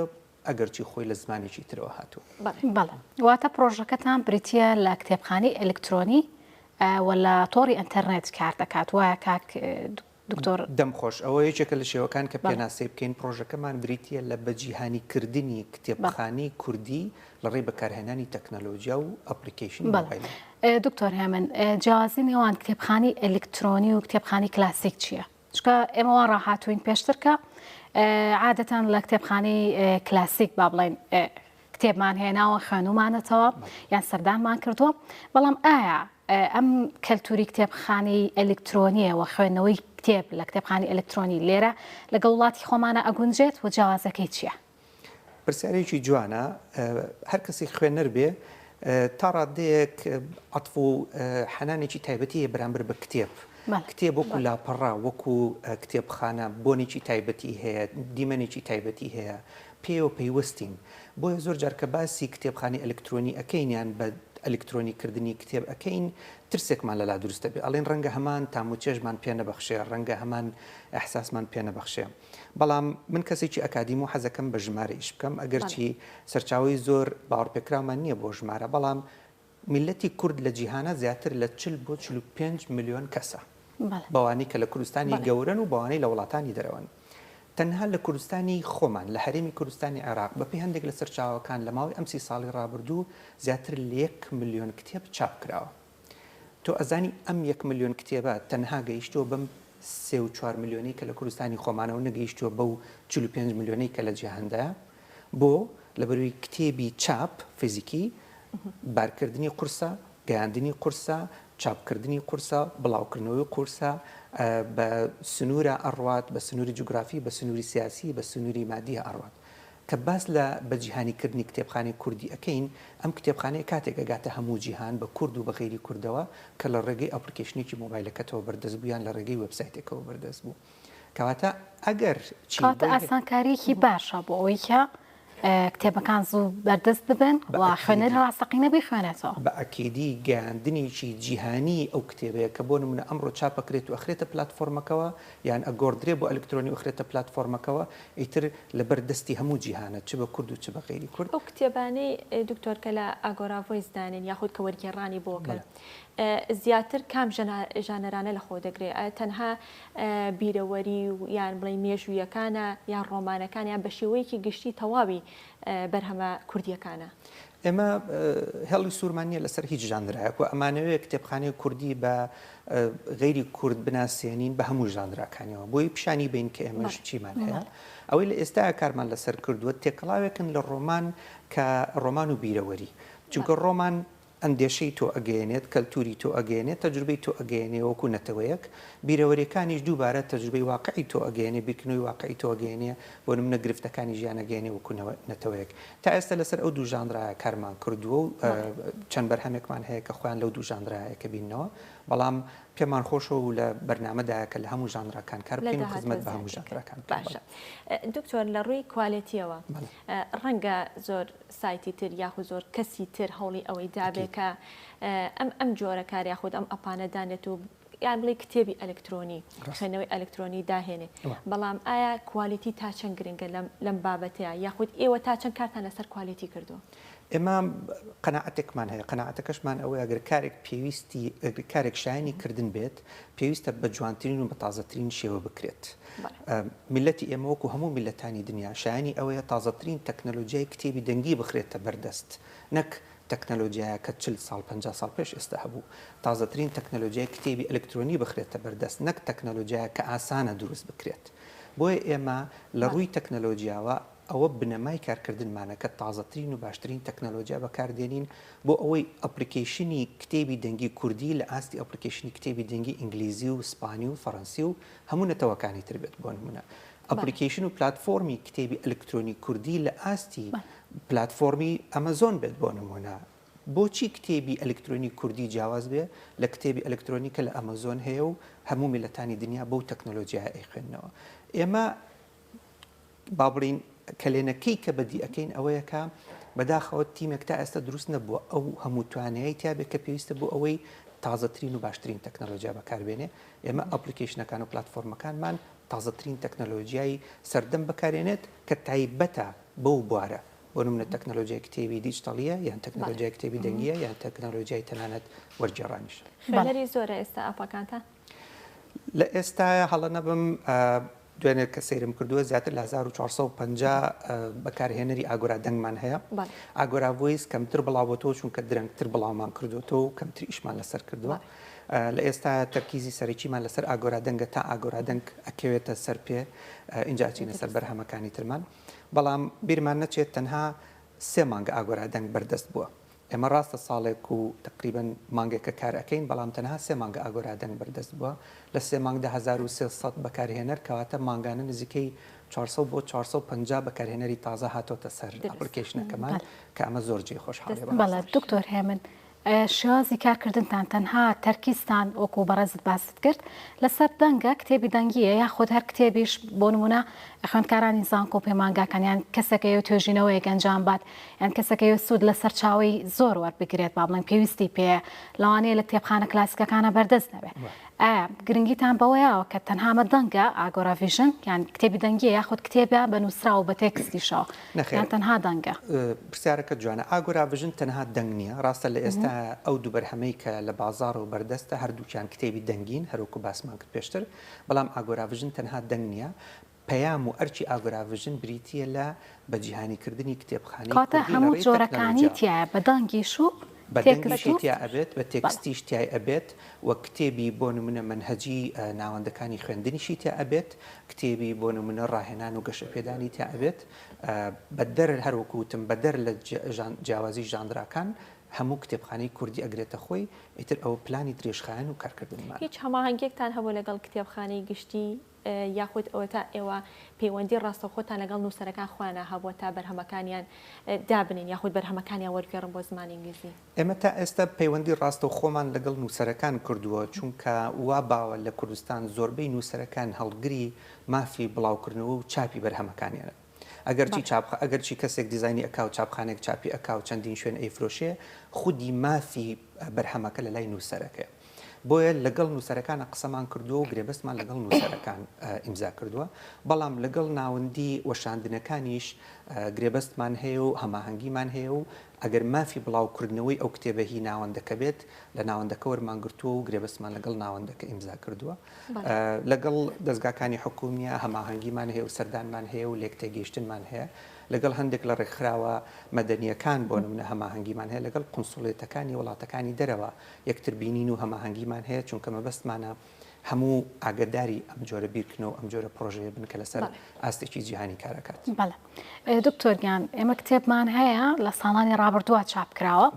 ئەگەرچی خۆی لە زمانێکی ترەوە هاتووە.
بەڵێ. واتە پڕۆژەکەتان بریتییە لە کتێبخانەی ئەلکترۆنی و لە تۆڕی ئەنتەرنێت کار دەکات، وایە کاک دکتۆر؟ دکتۆر؟
دەم خۆش، ئەوە یەکێکە لە شێوەکان کە پێناسەی بکەین، پڕۆژەکەمان بریتییە لە بەجیهانیکردنی کتێبخانەی کوردی لە ڕێی بەکارهێنانی تەکنەلۆجیا و ئەپڵیکەیشنی مۆبایل.
دکتۆر هێمن، جیاوازی نێوان کتێبخانەی ئەلیکترۆنی و کتێبخانەی کلاسیک چییە؟ چونکە ئێمە وا ڕاهاتووین پێشتر کە عادەتەن لە کتێبخانەی کلاسیک با بڵێین کتێبمان هێناوە خوێنومانەتەوە یان سەردانمان کردووە، بەڵام ئایا ئەم کەلتوری کتێبخانەی ئەلکترۆنیە و خوێندنەوەی کتێب لە کتێبخانەی ئەلکترۆنی لێرە لەگەڵ وڵاتی خۆمانە ئەگونجێت و جیاوازەکەی چییە؟
پرسیارێکی جوانە، هەر کەسێک خوێنەر بێ تا ڕادەیەک عەتف و حەنانێکی تایبەتی هەیە بەرامبەر بە کتێب. کتێب وەکو لاپەڕە، وەکو کتێبخانە بۆنێکی تایبەتی هەیە، دیمەنێکی تایبەتی هەیە، پێیەوە پەیوەستین. بۆیە زۆر جار کە باسی کتێبخانەی ئەلکترۆنی ئەکەین یان بە ئەلکترۆنی کردنی کتێب ئەکەین، ترسێکمان لەلا دروست دەبێ. ئەڵێین ڕەنگە هەمان تام و چێژمان پێ نەبەخشێ، ڕەنگە هەمان ئیحساسمان پێ نەبەخشێ. بەڵام من کەسێکی ئەکادیم و حەزەکەم بە ژمارە ئیش بکەم، ئەگەرچی سەرچاوەی زۆر باوەڕپێکراومان نییە بۆ ژمارە، بەڵام میللەتی کورد لە جیهانا زیاتر لە 40 بۆ 45 ملیۆن کەسە. بەوانەی کە لە کوردستانی گەورەن و بەوانەی لە وڵاتانی دەرەوەن. تەنها لە کوردستانی خۆمان، لە هەرێمی کوردستانی عێراق، بەپێی هەندێک لە سەرچاوەکان لە ماوەی ئەم سی ساڵی ڕابردوو زیاتر لە یەک ملیۆن کتێب چاپ کراوە. تۆ ئەزانی ئەم یەک ملیۆن کتێبە تەنها گەیشتووە بەم سێ و چوار ملیۆنەی کە لە کوردستانی خۆمانە و نەگەیشتووە بەو 45 ملیۆنەی کە لە جیهاندایە؟ بۆ؟ لەبەروی کتێبی چاپ، فیزیکی، بارکردنی قورسە، گەیاندنی قورسە، چاپکردنی قورسە، بڵاوکردنەوەی قورسە، بە سنوورا ئەڕوات، بە سنووری جوگرافی، بە سنووری سیاسی، بە سنووری مادییا ئەڕوات. کە باس لە بە جیهانی کردنی کتێبخانەی کوردی ئەکەین، ئەم کتێبخانەیە کاتێک ئەگاتە هەموو جیهان بە کورد و بە غەیری کوردەوە کە لە ڕێگەی application ێکی مۆبایلەکەتەوە بەردەست بوو یان لە ڕێگەی وێبسایتێکەوە بەردەست بوو. کەواتە ئەگەر
چی کەواتە ئاسانکارییەکی باشە بۆ ئەوەی کە کتێبەکان زوو بەردەست ببن و خوێنەری ڕاستەقینە بیخوێنێتەوە.
بە ئەکیدی گەیاندنێکی جیهانیی ئەو کتێبەیە کە بۆ نموونە ئەمڕۆ چاپ ئەکرێت و ئەخرێتە پلاتفۆرمەکەوە یان ئەگۆڕدرێ بۆ ئەلکترۆنی و ئەخرێتە پلاتفۆرمەکەوە ئیتر لەبەر دەستی هەموو جیهانە چ بە کورد و چ بە غەیری کورد.
ئەو کتێبانەی دکتۆر کە لە ئاگۆرا ڤۆیس دانێن یاخود کە وەرگێڕانی بۆ کەن زیاتر کام ژانەرانە لە خۆ دەگرێ؟ ئایا تەنها بیرەوەری و یان بڵێین مێژوویەکانە یان ڕۆمانەکان یان بە شێوەیەکی گشتی تەواوی بەرهەمە کوردییەکانە؟
ئێمە هێڵی سوورمان نییە لەسەر هیچ ژانرایەک و ئەمانەوێ کتێبخانەی کوردی بە غەیری کورد بناسێنین بە هەموو ژانراکانیەوە بۆی پیشانی بین کە ئێمەش چیمان هەیە. ئەوەی لە ئێستایا کارمان لەسەر کردووە تێکەڵاوێکن لە ڕۆمان کە ڕۆمان و بیرەوەری چونکە ڕۆمان ئەندێشەی تۆ ئەگەیەنێت، کەلتوری تۆ ئەگەیەنێت، تەجروبەی تۆ ئەگەیەنێ وەکو نەتەوەیەک، بیرەوەریەکانیش دووبارە تەجروبەی واقعی تۆ ئەگەیەنێ، بیرکردنەوەی واقعی تۆ ئەگەیەنێ، بۆ نمونە گرفتەکانی ژیان ئەگەیەنێ وەکو نەتەوەیەک. تا ئێستا لەسەر ئەو دوو ژانرایە کارمان کردووە و چەند بەرهەمێکمان هەیە کە خۆیان لەو دوو ژانرایە کەبیننەوە، بەڵام پێمان خۆشە و لە بەرنامەدایە کە لە هەموو ژانراکان کار بکەین و خزمەت بە هەموو ژانراکان بکەین.
باشە دکتۆر لە ڕووی کوالێتیەوە ڕەنگە زۆر سایتی تر یاخود زۆر کەسی تر هەوڵی ئەوەی دابێ کە ئەم ئەم جۆرە کار یاخود ئەم ئەپانە دانێت و یان بڵێ کتێبی ئەلکترۆنی خوێندنەوەی ئەلکترۆنی داهێنێ بەڵام ئایا quality تا چەند گرنگە لەم لەم بابەتەیە یاخود ئێوە تا چەند کارتان لەسەر quality کردووە؟
ئێمە قەناعەتێکمان هەیە، قەناعەتەکەشمان ئەوەیە گەر کارێک پێویستی کارێک شایانی کردن بێت، پێویستە بە جوانترین و بە تازەترین شێوە بکرێت. میللەتی ئێمە وەکو هەموو میللەتانی دنیا شایانی ئەوەیە تازەترین تەکنەلۆجیای کتێبی دەنگی بخرێتە بەردەست، نەک تەکنەلۆجیایە کە 40 ساڵ 50 ساڵ پێش ئێستا هەبوو. تازەترین تەکنەلۆجیای کتێبی ئەلکترۆنی بخرێتە بەردەست، نەک تەکنەلۆجیایە کە ئاسانە دروست بکرێت. بۆیە ئێمە لە ڕووی تەکنەلۆجیاوە ئەوە بنەمای کارکردنمانە کە تازەترین و باشترین تەکنەلۆجیا بەکاردێنین بۆ ئەوەی application ی کتێبی دەنگی کوردی لە ئاستی application ی کتێبی دەنگی ئینگلیزی و سپانی و فەڕەنسی و هەموو نەتەوەکانی تر بێت بۆ نمونە application و پلاتفۆرمی کتێبی ئەلکترۆنی کوردی لە ئاستی پلاتفۆرمی ئەمەزۆن بێت بۆ نمونە بۆچی کتێبی ئەلکترۆنی کوردی جیاواز بێ لە کتێبی ئەلکترۆنی کە لە ئەمەزۆن هەیە و هەموو میللەتانی دنیا بەو تەکنەلۆجیایە ئەیخوێننەوە ئێمە با بڵێین کەلێنەکەی کە بەدی ئەکەین ئەوەیە کە بەداخەوە تیمێک تا ئێستا دروست نەبووە ئەو هەموو توانایەی تیابێت کە پێویستە بۆ ئەوەی تازەترین و باشترین تەکنەلۆجیا بەکاربێنێ ئێمە application ەکان و پلاتفۆرمەکانمان تازەترین تەکنەلۆجیای سەردەم بەکارێنێت کە تایبەتە بەو بوارە بۆ نمونە تەکنەلۆجیای کتێبی دیجیتاڵیە یان تەکنەلۆجیای کتێبی دەنگیە یان تەکنەلۆجیای تەنانەت وەرگێڕانیش.
خوێنەری زۆرە ئێستا ئەپەکانتان؟
لە ئێستایا هەڵە نەبم دوێنێ کە سەیرم کردووە زیاتر لە 1450 بەکارهێنەری ئاگۆرا دەنگمان هەیە. ئاگۆرا ڤۆیس کەمتر بڵاوبۆتەوە چونکە درەنگتر بڵاومان کردووەتەوە و کەمتر ئیشمان لەسەر کردووە. لە ئێستا تەرکیزی سەرەکیمان لەسەر ئاگۆرا دەنگە تا ئاگۆرا دەنگ ئەکەوێتە سەر پێ ئینجا ئەچینە سەر بەرهەمەکانی ترمان. بەڵام بیرمان نەچێت تەنها سێ مانگە ئاگۆرا دەنگ بەردەست بووە. ئێمە ڕاستە ساڵێک و تەقریبەن مانگێکە کار ئەکەین، بەڵام تەنها سێ مانگە ئاگۆرا دەنگ بەردەست بووە. لە سێ مانگدا 1300 بەکارهێنەر، کەواتە مانگانە نزیکەی 400 بۆ 450 بەکارهێنەری تازە هاتۆتە سەر ئەپڵیکەیشنەکەمان، کە ئەمە زۆر جێی خۆشحاڵیە بەڕاستی.
بەڵێ دکتۆر هێمن، شێوازی کارکردنتان تەنها تەرکیزتان وەکو بەڕێزت باست کرد لەسەر دەنگە، کتێبی دەنگییە یاخود هەر کتێبیش بۆ نموونە خوێندکارانی زانکۆ و پەیمانگاکان یان کەسێک ئەیەوێت توێژینەوەیەک ئەنجام بات یان کەسێک ئەیەوێت سوود لە سەرچاوەی زۆر وەربگرێت با بڵێین پێویستی پێیە لەوانەیە لە کتێبخانە کلاسیکەکانە بەردەست نەبێت ئایا گرنگیتان بەوە یاوە کە تەنها ئەمە دەنگە ئاگۆرا ڤیژن یان کتێبی دەنگیە یاخود کتێبە بە نووسراو و بە تێکستیشەوە
نەخێر
یان تەنها دەنگە؟
پرسیارەکەت جوانە ئاگۆرا ڤیژن تەنها دەنگ نییە ڕاستە لە ئێستا ئەو دوو بەرهەمەی کە لە بازاڕ و بەردەستە هەردووکیان کتێبی دەنگین هەروەکو باسمان کرد پێشتر بەڵام ئاگۆرا ڤیژن تەنها دەنگ نییە پەیام و ئەرکی ئاگۆرا ڤیژن بریتییە لە بە جیهانیکردنی کتێبخانەی
کەواتە
کوردی لە
هەموو
ڕێی
جۆرەکانی
تەکنەلۆجیاوە.
تیایە بە دەنگیش و
بە
تێکست
دەنگیشی
و
تیا ئەبێت، بە
بەڵێ.
تێکستیش تیای ئەبێت و کتێبی بۆ نمونە مەنهەجی ناوەندەکانی خوێندنیشی تیا ئەبێت، کتێبی بۆ نمونە ڕاهێنان و گەشەپێدانی تیا ئەبێت. بەدەر هەر وەکو وتم بەدەر لە جیاوازی ژانراکان هەموو کتێبخانەی کوردی ئەگرێتە خۆی، ئیتر ئەوە پلانی درێژخایەن و کارکردنمانە.
هیچ هەماهەنگیەکتان هەبووە لەگەڵ کتێبخانەی گشتی یاخود ئەوەتا ئێوە پەیوەندی ڕاستەوخۆتان لەگەڵ نووسەرەکان خۆیانا هەبووە تا بەرهەمەکانیان دابنێن یاخود بەرهەمەکانیان وەرگێڕن بۆ زمانی ئینگلیزی؟
ئێمە تا ئێستا پەیوەندی ڕاستەوخۆمان لەگەڵ نووسەرەکان کردووە، چونکە وا باوە لە کوردستان زۆربەی نووسەرەکان هەڵگری مافی بڵاوکردنەوە و چاپی بەرهەمەکانیانن. ئەگەرچی چاپ ئەگەرچی کەسێک دیزاینی ئەکا و چاپخانەیەک چاپی ئەکا و چەندین شوێن ئەیفرۆشێ، خودی مافی بەرهەمەکە لە لای نووسەرەکەیە. بۆیە لەگەڵ نووسەرەکانە قسەمان کردووە و گرێبەستمان لەگەڵ نووسەرەکان ئیمزا کردووە، بەڵام لەگەڵ ناوەندی وەشاندنەکانیش گرێبەستمان هەیە و هەماهەنگیمان هەیە و ئەگەر مافی بڵاوکردنەوەی ئەو کتێبە هی ناوەندەکە بێت، لە ناوەندەکە وەرمان گرتووە و گرێبەستمان لەگەڵ ناوەندەکە ئیمزا کردووە. لەگەڵ دەزگاکانی حکوومییە هەماهەنگیمان هەیە و سەردانمان هەیە و لێکتێگەیشتنمان هەیە. لەگەڵ هەندێک لە ڕێکخراوە مەدەنییەکان بۆ نموونە هەماهەنگیمان هەیە، لەگەڵ قونسوڵیەتەکانی وڵاتەکانی دەرەوە یەکتر بینین و هەماهەنگیمان هەیە، چونکە مەبەستمانە هەموو ئاگەداری ئەم جۆرە بیرکردنەوە و ئەم جۆرە پڕۆژەیە بن کە لەسەر ئاستێکی جیهانی کار ئەکات.
بەڵێ دکتۆر گیان ئێمە کتێبمان هەیە لە ساڵانی ڕابردووە چاپ کراوە،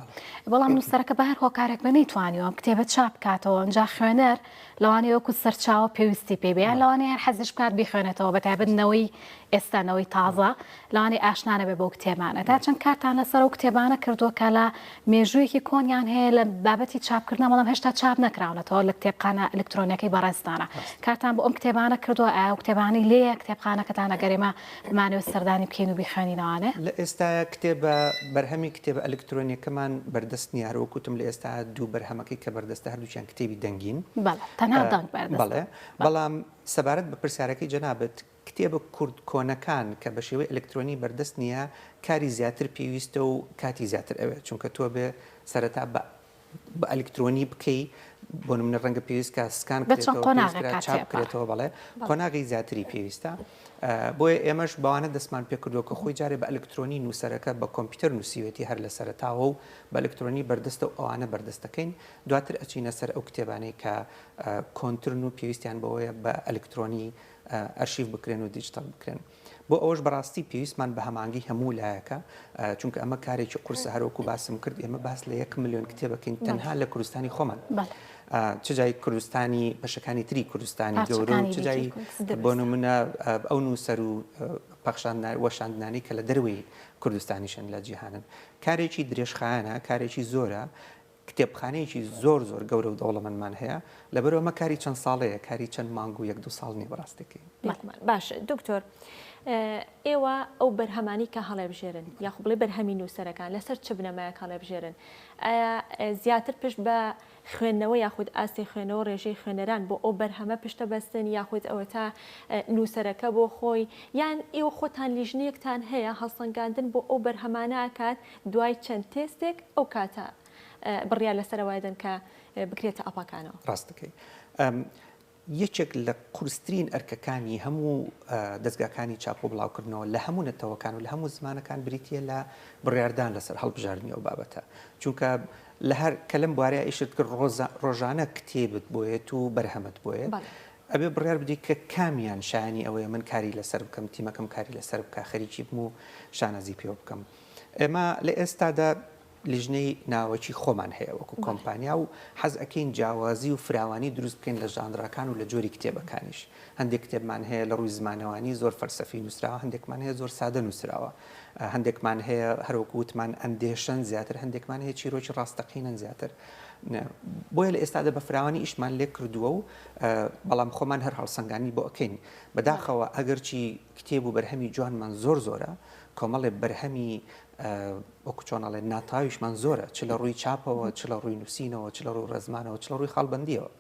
بەڵام نووسەرەکە بە هەر هۆکارێک بێ نەیتوانیوە ئەم کتێبە چاپ بکاتەوە، ئینجا خوێنەر لەوانەیە وەکو سەرچاوە پێویستی پێی بێ یان لەوانەیە هەر حەزیش بکات بیخوێنێتەوە بە تایبەت نەوەی ئێستا نەوەی تازە لەوانەیە ئاشنا نەبێ بەو کتێبانە تا چەند کارتان لەسەر ئەو کتێبانە کردووە کە لە مێژوویەکی کۆنیان هەیە لە بابەتی چاپکردنە بەڵام هێشتا چاپ نەکراونەتەوە لە کتێبخانە ئەلکترۆنیەکەی بەڕێزتانە کارتان بۆ ئەم کتێبانە کردووە ئایا ئەو کتێبانەی لێیە کتێبخانەکەتان ئەگەر ئێمە بمانەوێت سەردانی بکەین و بیخوێنینەوانێ؟
لە ئێستایا کتێبە بەرهەمی کتێبە ئەلکترۆنیەکەمان بەردەست نییە هەر وەک وتم لە ئێستایا دوو بەرهەمەکەی کە بەردەستە هەردووکیان کتێبی دەنگین.
بەڵێ تەنها دەنگ بەردەستە.
بەڵێ بەڵام سەبارەت بە پرسیارەکەی جەنابت کتێبە کورد کۆنەکان کە بە شێوەی ئەلکترۆنی بەردەست نییە کاری زیاتر پێویستە و کاتی زیاتر ئەوێت چونکە تۆ بێ سەرەتا بە بە ئەلکترۆنی بکەی بۆ نمونە ڕەنگە پێویست کە سکان
بە چەند
کرێتەوە پێویست
قۆناغێک
کرا
کات
چاپ
تێپەڕێ.
کرێتەوە بەڵێ قۆناغی زیاتری پێویستە بۆیە ئێمەش بەوانە دەستمان پێکردووە کە خۆی جارێ بە ئەلکترۆنی نووسەرەکە بە کۆمپیوتەر نووسیوێتی هەر لە سەرەتاوە و بە ئەلکترۆنی بەردەستە و ئەوانە بەردەستەکەین دواتر ئەچینە سەر ئەو کتێبانەی کە کۆنترن و پێویستیان بەوەیە بە ئەلکترۆنی ئەرشیف بکرێن و دیجیتەڵ بکرێن. بۆ ئەوەش بەڕاستی پێویستمان بە هەماهەنگی هەموو لایەکە، چونکە ئەمە کارێکی قورسە، هەروەکو باسم کرد ئێمە باس لە یەک ملیۆن کتێب ئەکەین تەنها لە کوردستانی خۆمان، چ جای کوردستانی بەشەکانی تری کوردستانی گەورە و چ جای بۆ نمونە ئەو نووسەر و پەخشان وەشاندنانەی کە لە دەرەوەی کوردستانیشن لە جیهانن. کارێکی درێژخایەنە، کارێکی زۆرە، کتێبخانەیەکی زۆر زۆر گەورە و دەوڵەمەندمان هەیە، لەبەرئەوە ئەمە کاری چەند ساڵەیە، کاری چەند مانگ و یەک دوو ساڵ نییە بەڕاستیەکەی.
بێگومان. باشە دکتۆر ئێوە ئەو بەرهەمانەی کە هەڵێبژێرن یاخو بڵێ بەرهەمی نووسەرەکان لەسەر چ بنەمایەک هەڵێبژێرن؟ ئایا زیاتر پشت بە خوێندنەوە یاخود ئاستی خوێندنەوە ڕێژەی خوێنەران بۆ ئەو بەرهەمە پشتە بەستن یاخود ئەوەتا نووسەرەکە بۆ خۆی یان ئێوە خۆتان لیژنەیەکتان هەیە هەڵسەنگاندن بۆ ئەو بەرهەمانە ئەکات دوای چەند تێستێک ئەو کاتە بڕیار لەسەر ئەوە دەن کە بکرێتە ئەپەکانەوە.
ڕاست دەکەی. یەکێک لە قورسترین ئەرکەکانی هەموو دەزگاکانی چاپ و بڵاوکردنەوە لە هەموو نەتەوەکان و لە هەموو زمانەکان بریتییە لە بڕیاردان لەسەر هەڵبژاردنی ئەو بابەتە. چونکە لە هەر کە لەم بوارەیا ئیشت کرد ڕۆژانە کتێبت بۆیەت و بەرهەمت بۆیەت ئەبێ بڕیار بدەیت کە کامیان شایانی ئەوەیە من کاری لەسەر بکەم، تیمەکەم کاری لەسەر بکا، خەریکی بم و شانازی پێوە بکەم. ئێمە لە ئێستادا لیژنەی ناوەکی خۆمان هەیە وەکو کۆمپانیا و حەز ئەکەین جیاوازی و فراوانی دروست بکەین لە ژانراکان و لە جۆری کتێبەکانیش. هەندێک کتێبمان هەیە لە ڕووی زمانەوانی زۆر فەلسەفی نووسراوە، هەندێکمان هەیە زۆر سادە نووسراوە، هەندێکمان هەیە هەروەکو وتمان ئەندێشەن زیاتر، هەندێکمان هەیە چیرۆکی ڕاستەقینەن زیاتر. بۆیە لە ئێستادا بە فراوانی ئیشمان لێ کردووە و بەڵام خۆمان هەر هەڵسەنگاندنی بۆ ئەکەین. بەداخەوە ئەگەرچی کتێب و بەرهەمی جوانمان زۆر زۆرە، کۆمەڵێ بەرهەمی وەکو چۆن ئەڵێن ناتەواویشمان زۆرە چ لە ڕووی چاپەوە چ لە ڕووی نووسینەوە چ لە ڕووی ڕێزمانەوە چ لە ڕووی خاڵبەندیەوە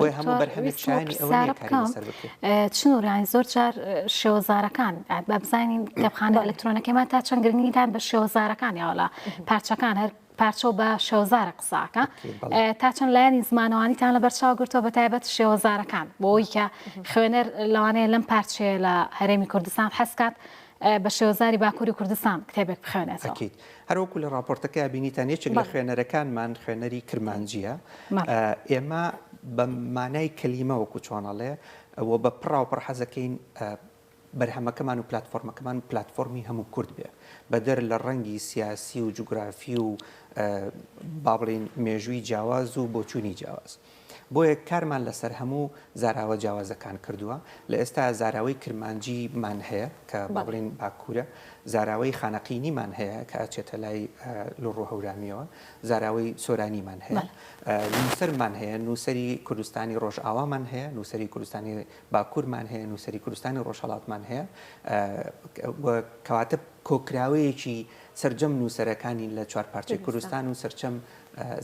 بۆیە هەموو بەرهەمێک شایانی ئەوە نییە کاری لەسەر بکرێت.
چنور یانی زۆر جار شێوەزارەکان با بزانین کتێبخانە ئەلکترۆنەکەمان تا چەند گرنگیدان بە شێوەزارەکان یاوەلا پارچەکان هەر پارچە و بە شێوەزارە قساکە تا چەند لایەنی زمانەوانیتان لە بەرچاو گرتووە بە تایبەت شێوەزارەکان بۆ ئەوەی کە خوێنەر لەوانەیە لەم پارچەیە لە هەرێمی کوردستان حەزکات بە شێوەزاری باکووری کوردستان کتێبێک بخوێنێتەوە.
ئەکید. هەروەکو لە ڕاپۆرتەکەیا بینیتان یەکێک لە خوێنەرەکانمان خوێنەری کرمانجییە. ئێمە بە مانای کەلیمە وەکو چۆن ئەڵێ و بە پڕاوپڕ حەزەکەین بەرهەمەکەمان و پلاتفۆرمەکەمان پلاتفۆرمی هەموو کورد بێ. بەدەر لە ڕەنگی سیاسی و جوگرافی و با بڵێین مێژووی جیاواز و بۆچوونی جیاواز. بۆیە کارمان لەسەر هەموو زاراوە جیاوازەکان کردووە، لە ئێستا زاراوەی کرمانجی مان هەیە کە با بڵێین باکوورە، زاراوەی خانەقینی مان هەیە کە ئەچێتە لای لوڕ و هەورامییەوە، زاراوەی سۆرانی مان هەیە، نووسەرمان هەیە، نووسەری کوردستانی ڕۆژئاوامان هەیە، نووسەری کوردستانی باکوورمان هەیە، نووسەری کوردستانی ڕۆژهەڵاتمان هەیە و کەواتە کۆکراوەیەکی سەرجەم نووسەرەکانین لە چوارپارچەی کوردستان و سەرچەم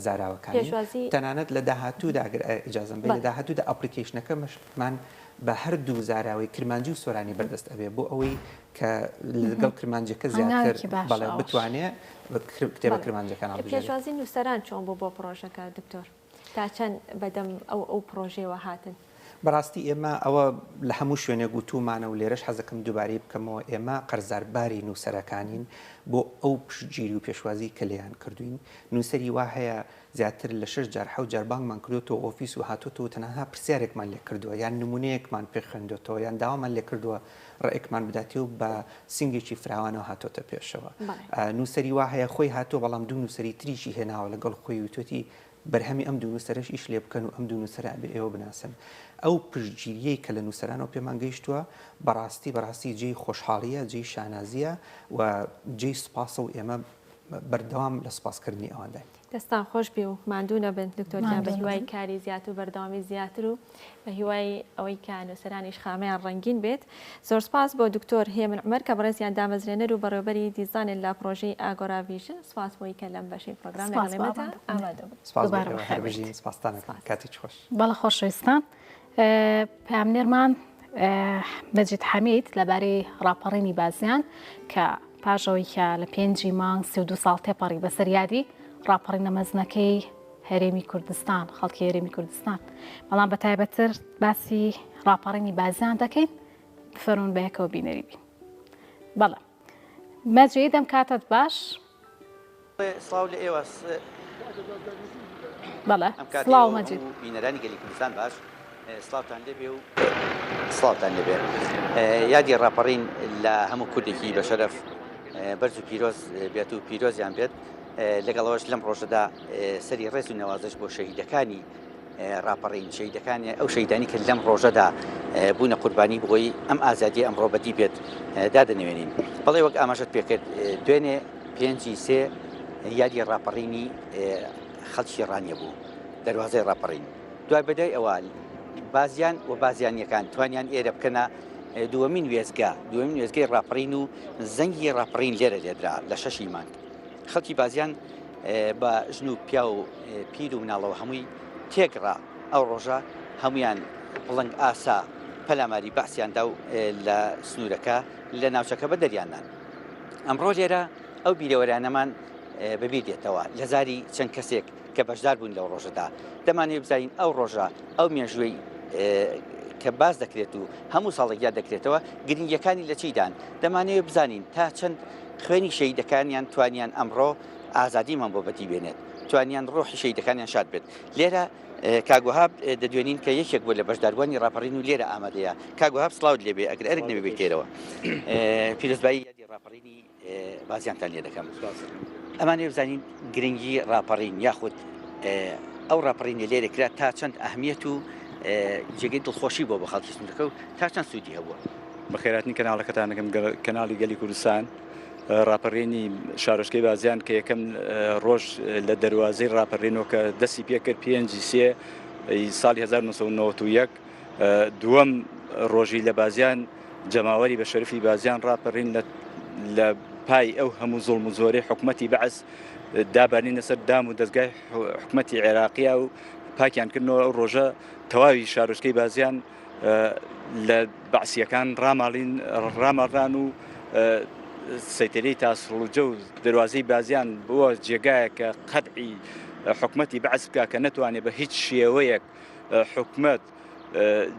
زاراوەکانی تەنانەت لە داهاتوودا ئەگەر ئیجازەم بەی لە داهاتوودا ئەپلیکەیشنەکەمشمان بە هەردوو زاراوەی کرمانجی و سۆرانی بەردەست ئەبێ بۆ ئەوەی کە لەگەڵ کرمانجەکە زیاتر بەڵێ بتوانێ کتێبە کرمانجەکان هەڵبژێرێت.
پێشوازی نووسەران چۆن بوو بۆ پڕۆژەکە دکتۆر؟ تا چەند بەدەم ئەو ئەو پڕۆژەیەوە هاتن؟
بەڕاستی ئێمە ئەوە لە هەموو شوێنێک وتوومانە و لێرەش حەزەکەم دووبارەی بکەمەوە، ئێمە قەرزارباری نووسەرەکانین بۆ ئەو پشتگیری و پێشوازی کە لێیان کردووین. نووسەری وا هەیە زیاتر لە شەش جار حەوت جار بانگمان کردۆتەوە ئۆفیس و هاتۆتەوە و تەنها پرسیارێکمان لێ کردووە یان نموونەیەکمان پێ خوێندۆتەوە یان داوامان لێ کردووە ڕەئێکمان بداتێ و بە سینگێکی فراوانەوە هاتۆتە پێشەوە. نووسەری وا هەیە خۆی هاتووە بەڵام دوو نووسەری تریشی هێناوە لەگەڵ خۆی وتوویەتی بەرهەمی ئەم دوو نووسەرەش ئیش لێ بکەن و ئەم دوو نووسەرە ئەبێ ئێوە بناسن. ئەو پشتگیرییەی کە لە نووسەرانەوە پێمان گەیشتووە بەڕاستی بەڕاستی جێی خۆشحاڵییە، جێی شانازییە و جێی سوپاسە و ئێمە بەردەوام لە سوپاسکردنی ئەوانداین.
دەستان خۆش بێ و ماندوو نەبن دکتۆر گیان بە هیوای کاری زیاتر و بەردەوامی زیاتر و بە هیوای ئەوەی کە نووسەرانیش خامەیان ڕەنگین بێت. زۆر سوپاس بۆ دکتۆر هێمن عومەر کە بەڕێزیان دامەزرێنەر و بەڕێوەبەری دیزانن لە پڕۆژەی ئاگۆرا ڤیژن. سوپاس بۆی کە لەم بەشەی پڕۆگرام لەگەڵ ئێمەدا ئامادە بوون.
سوپاس بۆ ئێوە هەر بژین. سوپاستان ئەکەم. کاتێکی خۆش.
بەڵێ خۆشەویستان پەیامنێرمان مەجید حەمید لەبارەی ڕاپەڕینی بازیان کە پاش ئەوەی کە لە پێنجی مانگ 32 ساڵ تێپەڕی بەسەر یادی ڕاپەڕینە مەزنەکەی هەرێمی کوردستان خەڵکی هەرێمی کوردستان بەڵام بە تایبەتتر باسی ڕاپەڕینی بازیان دەکەین بفەرموون بە یەکەوە بینەری بین بەڵێ مەجید ئەم کاتەت باش
سڵاو لە ئێوە
بەڵێ سڵاو مەجید
بینەرانی گەلی کوردستان باش سڵاوتان لێبێ و سڵاوتان لێبێ یادی ڕاپەڕین لە هەموو کوردێکی بەشەرەف بەرز و پیرۆز بێت و پیرۆزیان بێت لەگەڵەوەش لەم ڕۆژەدا سەری ڕێز و نەوازش بۆ شەهیدەکانی ڕاپەڕین شەهیدەکانی ئەو شەهیدانی کە لەم ڕۆژەدا بوونە قوربانی بۆی ئەم ئازادی ئەمڕۆ بەدی بێت دادەنوێنین بەڵێ وەک ئاماژەت پێکرد دوێنێ پێنجی سێ یادی ڕاپەڕینی خەڵکی ڕانیە بوو دەواازەی ڕاپەڕین دوای بەدای ئەوە بازیان و بازیانیەکان توانیان ئێرە بکەنە دووەمین وێزگە دووەمین وێزگەی ڕاپەڕین و زەنگی ڕاپەڕین لێرە لێدرا لە شەشی مانگ خەڵکی بازیان بە ژن و پیا و پیر و مناڵەوە هەمووی تێکڕا ئەو ڕۆژە هەمویان پڵنگ ئاسا پەلاماری بەعسیاندا و لە سنوورەکە لە ناوچەکە بە دەریاننان ئەمڕۆ لێرە ئەو بیرەوەرانەمان بەبیر دێتەوە لە زاری چەند کەسێک کە بەشدار بوون لەو ڕۆژەدا دەمانەوێت بزانین ئەو ڕۆژە ئەو مێژووی. کە باس دەکرێت و هەموو ساڵێک یاد دەکرێتەوە گرنگیەکانی لە چیدان دەمانەوێت بزانین تا چەند خوێنی شەهیدەکانیان توانیان ئەمڕۆ ئازادیمان بۆ بەدی بێنێت توانیان ڕۆحی شەهیدەکانیان شاد بێت لێرە کاک وەهاب دەدوێنین کە یەکێک بوو لە بەشداربووانی ڕاپەڕین و لێرە ئامادەیە کاک وەهاب سڵاوت لێبێ ئەگەر ئەرک نەبێ بێیتەوە پیرۆزبایی یادی ڕاپەڕینی بازیانتان لێ دەکەم ئەمانەوێ بزانین گرنگی ڕاپەڕین یاخود ئەو ڕاپەڕینە لێرە کرا تا چەند ئەهمیەت و جێگەی دڵخۆشی بۆ بە خەڵکی سنوورەکە و تا چەند سوودی هەبووە.
بەخێراتنی کەناڵەکەتان دەکەم کەناڵی گەلی کوردستان ڕاپەڕینی شارۆچکەی بازیان کە یەکەم ڕۆژ لە دەروازەی ڕاپەڕینەوە کە دەستی پێکرد پێنجی سێ ساڵی 1991 دووەم ڕۆژی لە بازیان جەماوەری بە شەرفی بازیان ڕاپەڕین لە لە پای ئەو هەموو زوڵم و زۆرەی حکومەتی بەعس دابانینە سەر دام و دەستگای حکومەتی عێراقیە و پاکیان کردنەوە ئەو ڕۆژە تەواوی شارۆچکەی بازیان لە بەعسیەکان ڕاماڵین ڕاماڵران و سەیتەرەی تاسڵوجە و دەروازەی بازیان بووە جێگایە کە قەتعی حکومەتی بەعس بکە کە نەتوانێت بە هیچ شێوەیەک حکومەت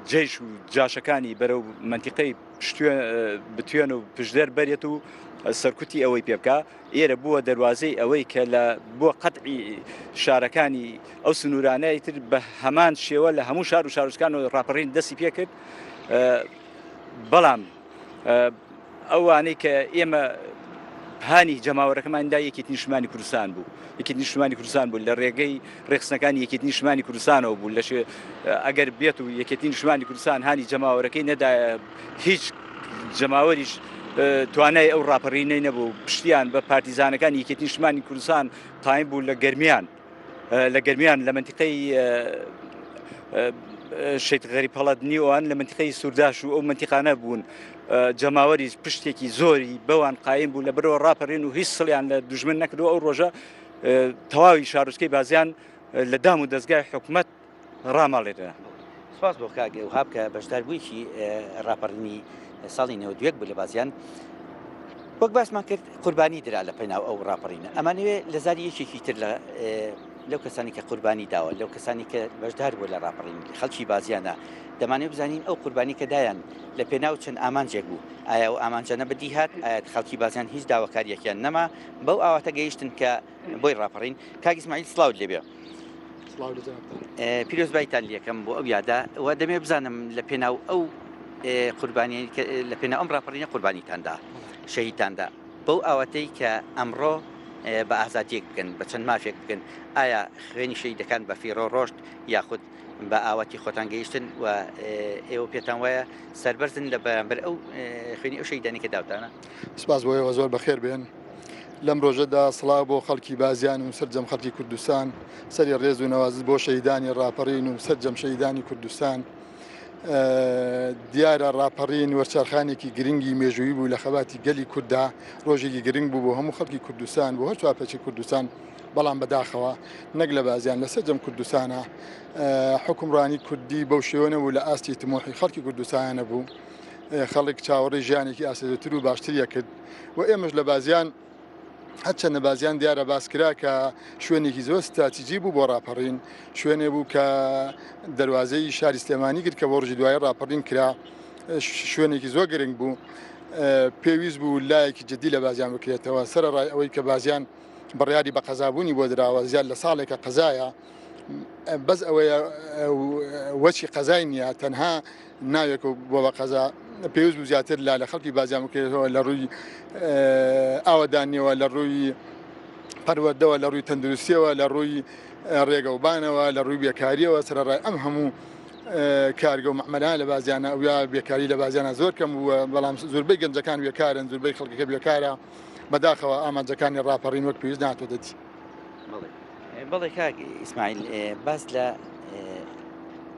جەیش و جاشەکانی بەرەو مەنتیقەی بتوێن و پشدەر بەرێت و سەرکوتی ئەوەی پێ بکا ئێرە بووە دەروازەی ئەوەی کە لە بۆ قەتعی شارەکانی ئەو سنوورانە ئیتر بە هەمان شێوە لە هەموو شار و شارۆچکان و ڕاپەڕین دەستی پێکرد بەڵام ئەوانەی کە ئێمە هانی جەماوەرەکەمان دا یەکێتی نیشتمانی کوردستان بوو یەکێتی نیشتمانی کوردستان بوو لە ڕێگەی ڕێکخستنەکانی یەکێتی نیشتمانی کوردستانەوە بوو لە ئەگەر بێت و یەکێتی نیشتمانی کوردستان هانی جەماوەرەکەی نەدایە هیچ جەماوەریش توانای ئەو ڕاپەڕینەی نەبوو پشتیان بە پارتیزانەکانی یەکێتی نیشتمانی کوردستان قایم بوو لە گەرمیان لە گەرمیان لە منتیقەی شەید غەریب هەڵەدنی ئەوان لە منتیقەی سوورداش و ئەو منتیقانە بوون جەماوەری پشتێکی زۆری بەوان قایم بوو لە برەوە ڕاپەرین و هیچ سڵیان لە دوژمن نەکردو ئەو ڕۆژە تەواوی شارۆچکەی بازیان لە دام و دەستگای حکومەت ڕاماڵێتە.
سپاس بۆ کاک وهاب کە بەشداربوویەکی ڕاپەڕینی ساڵی 91 بوو لە بازیان. وەک باسمان کرد قوربانی درا لە پێناو ئەو ڕاپەڕینە ئەمانەوێ لە زاری یەکێکی تر لە لەو کەسانی کە قوربانی داوە لەو کەسانی کە بەشدار بوو لە ڕاپەڕین خەڵکی بازیانە دەمانەوێت بزانین ئەو قوربانی کە دایان لە پێناو چەند ئامانجێک بوو ئایا ئەو ئامانجانە بەدی هات ئایا خەڵکی بازیان هیچ داواکاریەکیان نەما بەو ئاواتە گەیشتن کە بۆی ڕاپەڕین کاک ئیسماعیل سڵاوت لێبێ پیرۆزبایتان لەکەم بۆ ئەو یادە و دەمێ بزانم لە پێناو ئەو قوربانی لە پێناو ئەم ڕاپەڕینە قوربانیتاندا شەهیدتاندا بەو ئاواتەی کە ئەمڕۆ بە ئازادیەک بگەن بە چەند مافێک بگەن ئایا خوێنی شەهیدەکان بە فیڕۆ ڕۆشت یاخود بە ئاواتی خۆتان گەیشتن و ئێوە پێتان وایە سەربەرزن لە بەرامبەر ئەو خوێنی ئەو شەهیدانی کە داوتانە؟
سپاس بۆ ئێوە زۆر بەخێر بێن. لەم ڕۆژەدا سڵاو بۆ خەڵکی بازیان و سەرجەم خەڵکی کوردستان، سەری ڕێز و نەوازش بۆ شەهیدانی ڕاپەڕین و سەرجەم شەهیدانی کوردستان. دیارە ڕاپەڕین وەرچەرخانێکی گرنگی مێژوویی بوو لە خەباتی گەلی کورددا، ڕۆژێکی گرنگ بوو بۆ هەموو خەڵکی کوردستان، بۆ هەر چوارپەچی کوردستان، بەڵام بەداخەوە نەک لە بازیان لە سەرجەم کوردستانە حوکمڕانی کوردی بەو شێوە نەبوو لە ئاستی تموحی خەڵکی کوردستانە نەبوو، خەڵک چاوەڕێی ژیانێکی ئاسێدەتر و باشتری ئەکرد و ئێمەش لە بازیان هەرچەندە بازیان دیارە باس کرا کە شوێنێکی زۆر ستراتیجی بوو بۆ ڕاپەڕین شوێنێ بوو کە دەواازەی شاری سلێمانی کرد کە بۆ ڕژی دوای ڕاپەڕین کرا شوێنێکی زۆر گرنگ بوو پێویست بوو لایەکی جددی لە بازیان بکرێتەوە سەرڕای ئەوەی کە بازیان بڕیاری بە قەزابوونی بۆ دراوە زیاد لە ساڵێکە قەزایە بەس ئەوەیە وەچی قەزای نییە تەنها ناوێک و بۆ بە قەزا پێویست بوو زیاتر لا لە خەڵکی بازیان بکرێتەوە لە ڕووی ئاوەدانیەوە لە ڕووی پەروەردەوە لە ڕووی تەندروستیەوە لە ڕووی ڕێگەوبانەوە لە ڕووی بێکاریەوە سەرەڕای ئەم هەموو کارگە و مەعمەلان لە بازیانە ئەویا بێکاری لە بازیانە زۆر کەم بووە بەڵام زۆربەی گەنجەکان بێکارن زۆربەی خەڵکەکە بێکارە بەداخەوە ئامانجەکانی ڕاپەڕین وەک پێویست ناتۆتە دی.
بەڵێ کاک ئیسماعیل باس لە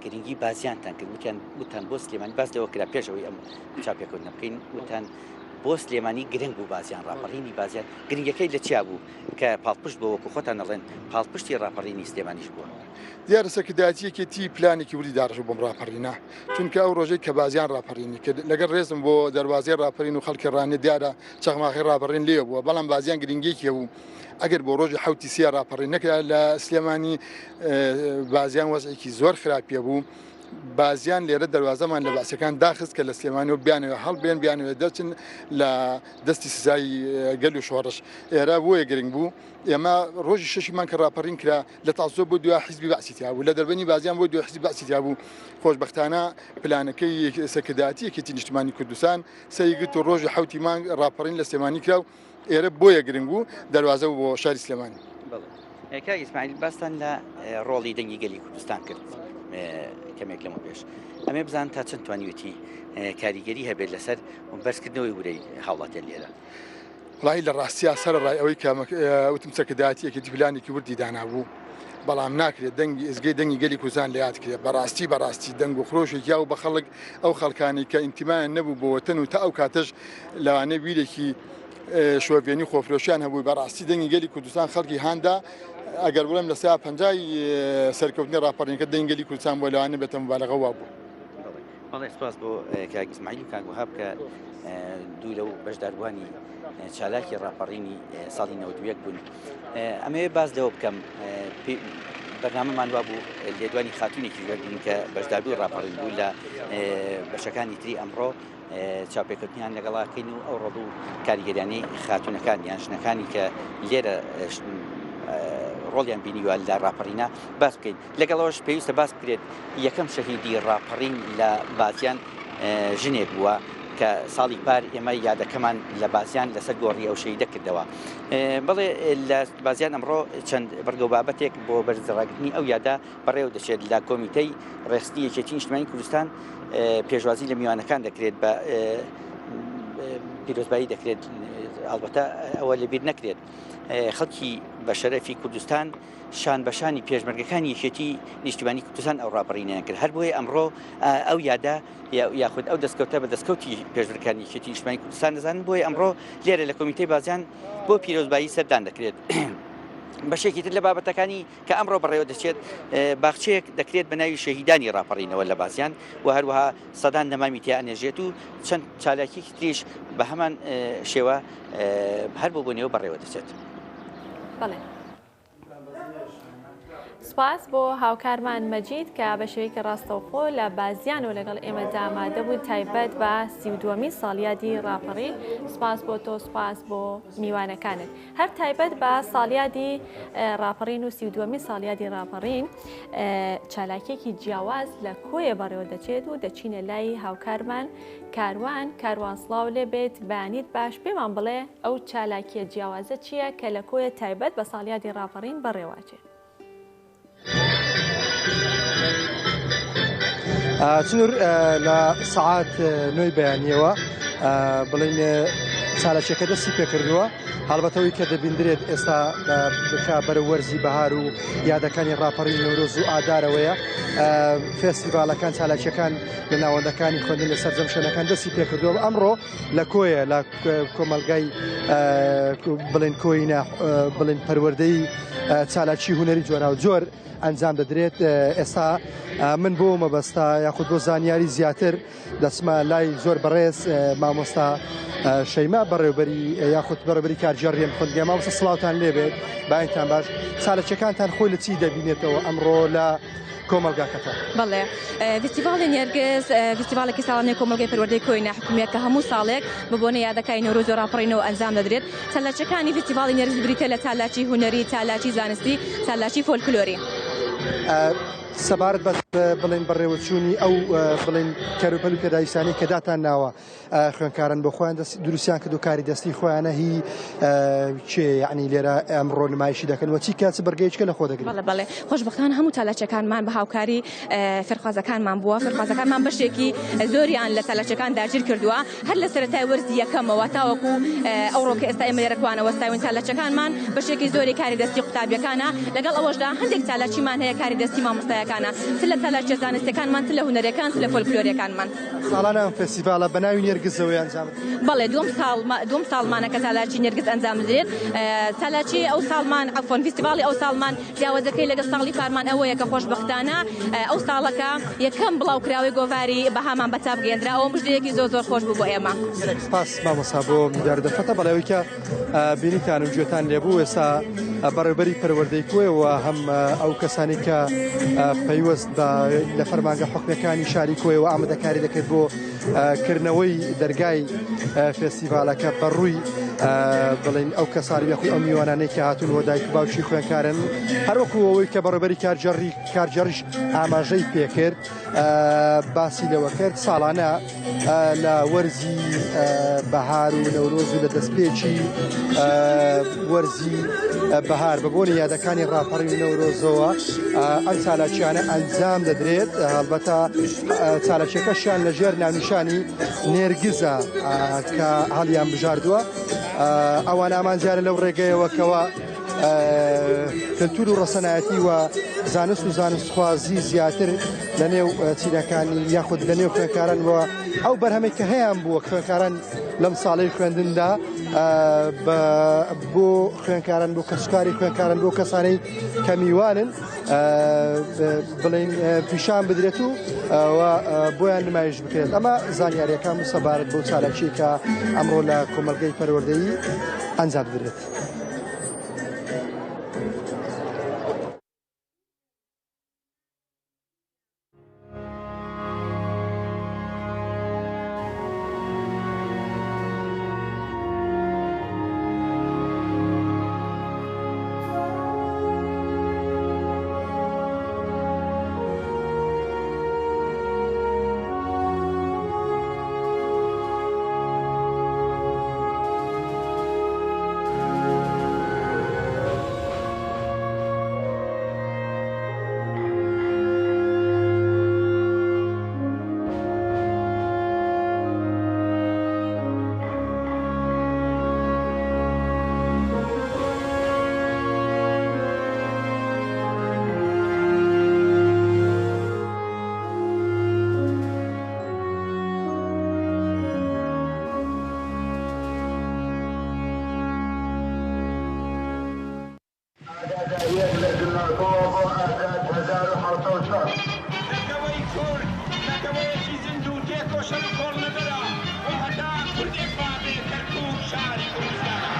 گرنگی بازیانتان کرد وتیان وتان بۆ سلێمانی باس لەوە کرا پێش ئەوەی ئەم چاپێکەوتنە بکەین وتان بۆ سلێمانی گرنگ بوو بازیان ڕاپەڕینی بازیان گرنگەکەی لە چیا بوو کە پاڵپشت بۆ وەکو خۆتان ئەڵێن پاڵپشتی ڕاپەڕینی سلێمانیش بووە.
دیارە سەرکردایەتی یەکێتی پلانێکی وردی داڕشت بۆم ڕاپەڕینە چونکە ئەو ڕۆژەی کە بازیان ڕاپەڕینی کرد لەگەڵ ڕێزم بۆ دەروازەی ڕاپەرین و خەڵکی ڕانیە دیارە چەخماخەی ڕاپەڕین لێ بووە بەڵام بازیان گرنگیەکی هەبوو ئەگەر بۆ ڕۆژی حوتی سیە ڕاپەڕین نەکرا لە سلێمانی بازیان وەزعێکی زۆر خراپیە بوو. بازیان لێرە دەروازەمان لە بەعسیەکان داخست کە لە سلێمانیەوە بیانەوێ هەڵبێن بیانەوێ دەرچن لە دەستی سزای گەل و شۆڕش ئێرە بۆیە گرنگ بوو ئێمە ڕۆژی شەشی مانگ کە ڕاپەڕین کرا لە تازۆ بۆ دو حیزبی بەعسی تیا بوو لە دەربەنی بازیان بۆ دو حیزبی بەعسی تیا بوو خۆشبەختانە پلانەکەی سەرکردایەتی یەکێتی نیشتمانی کوردستان سەری گرت و ڕۆژی حوتی مانگ ڕاپەڕین لە سلێمانی کرا و ئێرە بۆیە گرنگ بوو دەروازە بوو بۆ شاری سلێمانی.
بەڵێ کاک ئیسماعیل باستان لە ڕۆڵی دەنگی گەلی کوردستان کرد کەمێک لەمە پێش ئەمێ بزان تا چەند توانیوێتی کاریگەری هەبێت لەسەر بەرزکردنەوەی ورەی هاوڵاتیان لێرە.
وڵی لە ڕاستیا سەر ڕای ئەوەی کە وتم سەرکردایەتی یەکێتی پلانێکی وردی دانابوو بەڵام ناکرێت دەنگی ئێزگەی دەنگی گەلی کوردستان لە یاد کرێت بەڕاستی بەڕاستی دەنگ و خرۆشێک یاو بە خەڵک ئەو خەڵکانی کە ئینتیمایان نەبوو بۆ وەتەن و تا ئەو کاتەش لەوانەیە بیرێکی شۆڤێنی خۆفرۆشیان هەبوو بەڕاستی دەنگی گەلی کوردستان خەڵکی هاندا ئەگەر بڵێم لە سا پەنجای سەرکەوتنی ڕاپەڕینەکە دەنگی گەلی کوردستان بۆ لەوانە بێتە مبالغە وابوو.
بەڵێ سپاس بۆ کاک ئیسماعیل و کاک وەهاب کە دوو لەو بەشداربووانی چالاکی ڕاپەڕینی ساڵی 91 بوون. ئەمەوێ باس لەوە بکەم بەرنامەمان وابوو لێدوانی خاتونێکی وەرگین کە بەشداربووی ڕاپەڕین بوو لە بەشەکانی تری ئەمڕۆ چاوپێکەوتنیان لەگەڵاکەین و ئەو ڕۆڵ و کاریگەریانەی خاتونەکان یان ژنەکانی کە لێرە ڕۆڵیان بینیوە لە ڕاپەڕینە باس بکەین لەگەڵەوەش پێویستە باس بکرێت یەکەم شەهیدی ڕاپەڕین لە بازیان ژنێک بووە کە ساڵی پار ئێمە یادەکەمان لە بازیان لەسەر گۆڕی ئەو شەهیدە کردەوە. بەڵێ لە بازیان ئەمڕۆ چەند بڕگە و بابەتێک بۆ بەرزڕاگرتنی ئەو یادە بەڕێوە دەچێت لە کۆمیتەی ڕێکخستنی یەکێتی نیشتمانی کوردستان پێشوازی لە میوانەکان دەکرێت بە پیرۆزبایی دەکرێت ئەڵبەتە ئەوە لەبیر نەکرێت خەڵکی بە شەرەفی کوردستان شان بە شانی پێشمەرگەکانی یەکێتی نیشتیمانی کوردستان ئەو ڕاپەڕینەیان کرد هەر بۆیە ئەمڕۆ ئەو یادە یاخود ئەو دەستکەوتە بە دەستکەوتی پێشمەرگەکانی یەکێتی نیشتمانی کوردستان دەزانن بۆیە ئەمڕۆ لێرە لە کۆمیتەی بازیان بۆ پیرۆزبایی سەردان دەکرێت. بەشێکی تر لە بابەتەکانی کە ئەمڕۆ بەڕێوە دەچێت باخچەیەک دەکرێت بە ناوی شەهیدانی ڕاپەڕینەوە لە بازیان و هەروەها سەدان نەمامی تیا ئەنێژێت و چەند چالاکیەکی تریش بە هەمان شێوە هەر بۆ بۆنەوە بەڕێوە دەچێت.
بەڵێ. سپاس بۆ هاوکارمان مەجید کە بە شێوەیەکی ڕاستەوخۆ لە بازیانەوە لەگەڵ ئێمەدا ئامادە بوو تایبەت بە 32مین ساڵیادی ڕاپەڕین سپاس بۆ تۆ سپاس بۆ میوانەکانت هەر تایبەت بە ساڵیادی ڕاپەڕین و 32مین ساڵیادی ڕاپەڕین چالاکیەکی جیاواز لە کۆیە بەڕێوە دەچێت و دەچینە لای هاوکارمان کاروان کاروان سڵاو لێ بێت بەیانیت باش پێمان بڵێ ئەو چالاکیە جیاوازە چییە کە لە کۆیە تایبەت بە ساڵیادی ڕاپەڕین بەڕێوەچێت؟
چنور لە سەعات نۆی بەیانیەوە بڵین چالاکیەکە دەستی پێکردووە هەڵبەتەوەی کە دەبیندرێت ئێستا بکە بەرە وەرزی بەهار و یادەکانی ڕاپەڕی نەورۆز و ئادارەوەیە فێستیڤالەکان چالاکیەکان لە ناوەندەکانی خوێندن لە سەرجەم شوێنەکان دەستی پێکردووە ئەمڕۆ لە کۆیە لە کۆمەلگای بڵێن کۆینە بڵێن پەروەردەی چالاکی هوەری جۆرا و جۆر ئەنجام دەدرێت ئێستا من بۆ مەبەستا یاخود بۆ زانیاری زیاتر دەچمە لای زۆر بەڕێز مامۆستا شەیما بەڕێوبەری یاخود بەڕێوبەری کارگێڕیم خوندگە مامۆستا سڵاوتان لێبێت باینتان باش چالەکیەکانتان خۆی لە چی دەبینێتەوە ئەمڕۆ لە کۆمەڵگاکەتان؟
بەڵێ فیستیڤاڵی نێرگز فیستیڤاڵێکی ساڵانەی کۆمەڵگەی پەروەردەی کۆی ناحکومیە کە هەموو ساڵێک بە بۆنەی یادەکانی نەورۆز و ڕاپەڕینەوە ئەنجام دەدرێت. چالاکیەکانی فیستیڤاڵی نێرگز بریتیە لە چالاکی هونەری، چالاکی زانستی، چالاکی فۆلکلۆری.
سەبارەت بە بڵێن بەڕێوەچوونی ئەو بڵێن کەلوپەل و پێداویستانەی کە داتان ناوە خوێندکاران بۆ خۆیان دروستیان کرد و کاری دەستی خۆیانە هی کێ یعنی لێرە ئەمڕۆ نمایشی دەکەن و چی کاچ بەرگەیەکە لە خۆ دەگرن
بەڵێ بەڵێ خۆشبەختانە هەموو چالاکیەکانمان بە هاوکاری فێرخوازەکانمان بووە فێرخوازەکانمان بەشێکی زۆریان لە چالاکیەکان داگیر کردووە هەر لە سەرەتای وەرزی یەکەمەوە تاوەکو ئەوڕۆ کە ئێستا ئێمە لێرە کوانە وەستاوین چالاکیەکانمان بەشێکی زۆری کاری دەستی قوتابیەکانە لەگەڵ ئەوەشدا هەندێک چالاکیمان هەیە کاری دەستی مامۆستایەکانە چ لە چالاکیە زانستیەکانمان چ لە هونەریەکان چ لە فۆلکلۆریەکانمان.
ساڵانە ئەم فێستیڤاڵە بە ناوی نێرگزەوە ئەنجام
بەڵێ دووەم ساڵ دووەم ساڵمانە کە چالاکی نێرگز ئەنجام بدرێت چالاکی ئەو ساڵمان عەفوەن فیستیڤاڵی ئەو ساڵمان جیاوازەکەی لەگەڵ ساڵی پارمان ئەوەیە کە خۆشبەختانە ئەو ساڵەکە یەکەم بڵاوکراوەی گۆڤاری بەهامان بە چاپ گەیەندرا ئەوە مژدەیەکی زۆر زۆر خۆش بوو بۆ ئێمە.
سپاس مامۆستا بۆ دیدار دەرفەتە بەڵێ ئەوەی کە بینیتان و گوێتان لێبوو ئێستا. بەڕێوبەری پەروەردەی کۆیە و هەم ئەو کەسانی کە پەیوەست بە لە فەرمانگە حکومیەکانی شاری کۆیەوە ئامادەکاری دەکرێت بۆ کردنەوەی دەرگای فێستیڤالەکە بە ڕووی بڵین ئەو کەسانی یاخود ئەو میوانانەی کە هاتوون و دایک و باوکی خوێنکارن هەروەکو ئەوەی کە بەڕێوبەری کارگێڕی کارگێڕیش ئاماژەی پێکرد باسی لەوە کرد ساڵانە لە وەرزی بەهار و نەورۆز و لە دەستپێکی وەرزی بەهار بە بۆنی یادەکانی ڕاپەڕین و نەورۆزەوە ئەم چالاکیانە ئەنجام دەدرێت هەڵبەتە چالاکیەکەشیان لە ژێر ناونیشانی نێرگزە کە هەڵیان بژاردووە ئەوان ئامانجیانە لەو ڕێگەیەوە کەەوە کەلتور و ڕەسەنایەتی و زانست و زانستخوازی زیاتر لە نێو چینەکانی یاخود لە نێو خوێنکاران و ئەو بەرهەمێک کە هەیان بووە خوێنکاران لەم ساڵی خوێندندا بۆ خوێنکاران بۆ کەسوکاری خوێنکاران بۆ کەسانەی کە میوانن بڵین پیشان بدرێت و بۆیان نمایش بکرێت ئەمە زانیاریەکان و سەبارەت بۆ چالاکی کە ئەمڕۆ لە کۆمەلگەی پەروەردەیی ئەنجام بدرێت.
ئاگادارییەک لە جنۆکۆوە بۆ ئازاد 1704.
نەتەوەی کورد نەتەوەیەکی زیندوو تێکۆشەر و کۆڵنەدەرە و هەتا کوردێک مابێ کەرکووک شاری کوردستانە.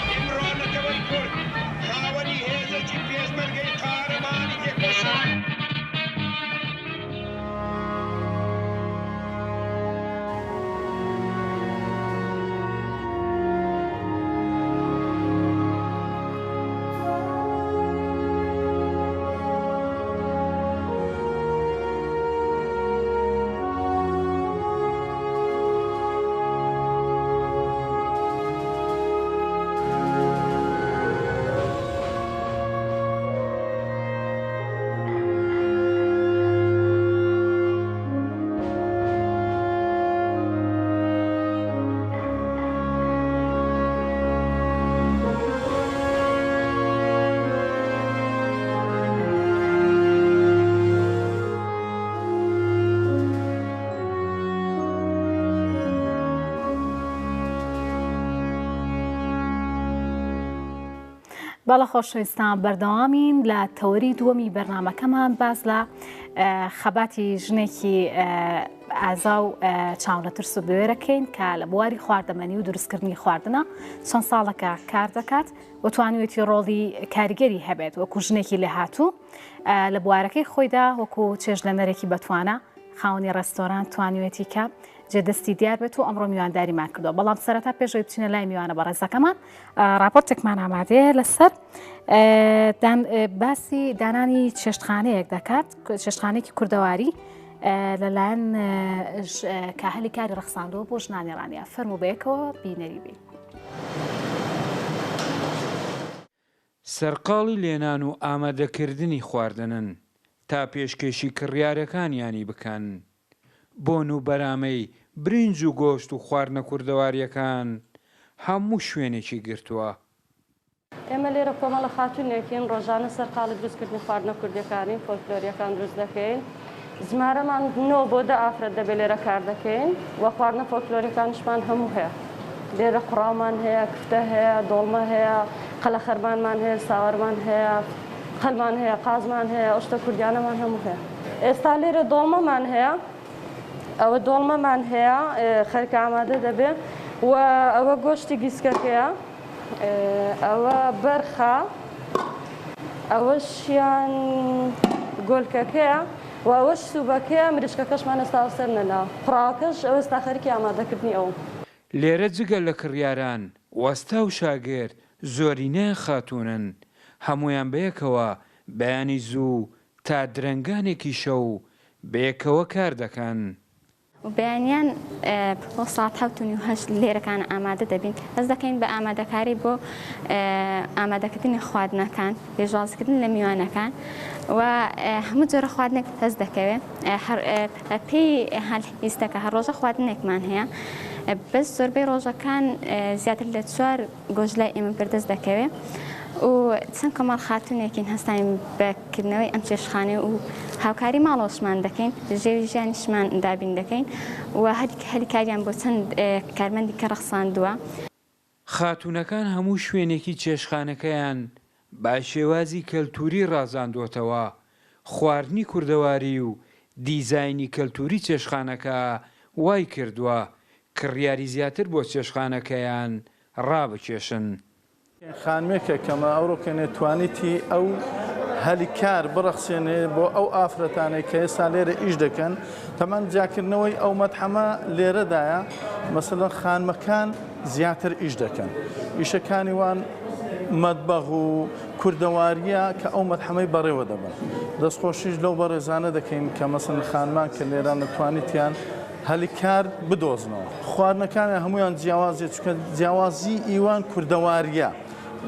ئیمڕۆ نەتەوەی کورد خاوەنی هێزێکی پێشمەرگەی قارەمانی تێکۆشەرە.
بەڵە خۆشەویستان بەردەوامین لە تەوەری دووەمی بەرنمەکەمان باس لە خەباتی ژنێکی ئازا و چاونەترس و بوێرەکەین کە لە بواری خواردەمەنی و دروستکردنی خواردنە چەند ساڵەکە کار دەکات و توانیوێتی ڕۆڵی کاریگەری هەبێت وەکو ژنێکی لێهاتوو لە بوارەکەی خۆیدا وەکو چێژلەنەرێکی بەتوانە خاوەنی ڕێستۆرانت توانیوێتی کە جێدەستی دیار بێت و ئەمڕۆ میوانداریمان کردووە بەڵام سەرەتا پێشەوەی بچینە لای میوانە بەڕێزەکەمان راپۆرتێکمان ئامادەیە لەسەر باسی دانانی چێشتخانەیەک دەکات چێشتخانێکی کوردەواری لەلایەن کاهلی کاری ڕەخساندەوە بۆ ژنانی ڕانیە فەرموو بەیەکەوە بینەری بین.
سەرقاڵی لێنان و ئامادەکردنی خواردنن تا پێشکێشی کڕیارەکانیانی بکەن. بۆن و بەرامەی برنج و گۆشت و خواردنە کوردەوارییەکان هەموو شوێنێکی گرتووە.
ئێمە لێرە کۆمەڵە خاتوونێکین ڕۆژانە سەرقاڵی دروستکردنی خواردنە کوردیەکانین، فۆلکلۆریەکان دروست دەکەین. ژمارەمان نۆ بۆ دە ئافرەت دەبێت لێرە کار دەکەین و خواردنە فۆلکلۆریەکانیشمان هەموو هەیە. لێرە قوڕاومان هەیە، کفتە هەیە، دۆڵمە هەیە، قەلەخەرمانمان هەیە، ساوەرمان هەیە. قەلمان هەیە، قازمان هەیە، ئەو شتە کوردیانەمان هەموو هەیە. ئێستا لێرە دۆڵمەمان هەیە، ئەوە دۆڵمەمان هەیە خەرکە ئامادە دەبێ و ئەوە گۆشتی گیسکەکەیە، ئەوە بەرخە، ئەوەشیان گۆلکەکەیە و ئەوەش سوبەکەیە، مریشکەکەشمان ئێستا سەر نەناوە، قوڕاوەکەش ئەوە ئێستا خەریکی ئامادەکردنی ئەوم.
لێرە جگە لە کڕیاران، وەستا و شاگرد زۆرینەیان خاتوونن، هەموویان بەیەکەوە بەیانی زوو تا درەنگانێکی شەو بەیەکەوە کار دەکەن.
بەیانیان بۆ سات حەوت و نیو هەشت لێرەکان ئامادە دەبین، دەست دەکەین بە ئامادەکاری بۆ ئامادەکردنی خواردنەکان، پێشوازیکردن لە میوانەکان و هەموو جۆرە خواردنێک دەست دەکەوێت. پێی هەلیستەکە هەر ڕۆژە خواردنێکمان هەیە، بەس زۆربەی ڕۆژەکان زیاتر لە چوار گۆشت لای ئێمە بەردەست دەکەوێ و چەند کۆمەڵ خاتوونێکین هەستاین بە کردنەوەی ئەم چێشتخانەیە و هاوکاری ماڵەوەشمان دەکەین، بژێوی ژیانیشمان دابین دەکەین و هەلی کاریان بۆ چەند کارمەندی کە ڕەخساندووە.
خاتوونەکان هەموو شوێنێکی چێشتخانەکەیان بە شێوازی کەلتووری ڕازاندۆتەوە، خواردنی کوردەواری و دیزاینی کەلتووری چێشتخانەکە وای کردووە کڕیاری زیاتر بۆ چێشتخانەکەیان ڕابکێشن.
خانمێکە کەمە ئەوڕۆکەنێ توانیتی ئەو هەلی کار بڕەخسێنێ بۆ ئەو ئافرەتانەی کە ئێستا لێرە ئیش دەکەن تەمان جیاکردنەوەی ئەو مەتحەمە لێرەدایە مەسەلەن خانمەکان زیاتر ئیش دەکەن ئیشەکانی وان مەتبەغ و کوردەواریە کە ئەو مەتحەمەی بەڕێوە دەبن دەستخۆشیش لەو بەڕێزانە دەکەین کە مەسەن خانمان کە لێرانە توانیتیان هەلی کار بدۆزنەوە. خواردنەکانیان هەموویان جیاوازیە چونکە جیاوازی ئیوان کوردەواریە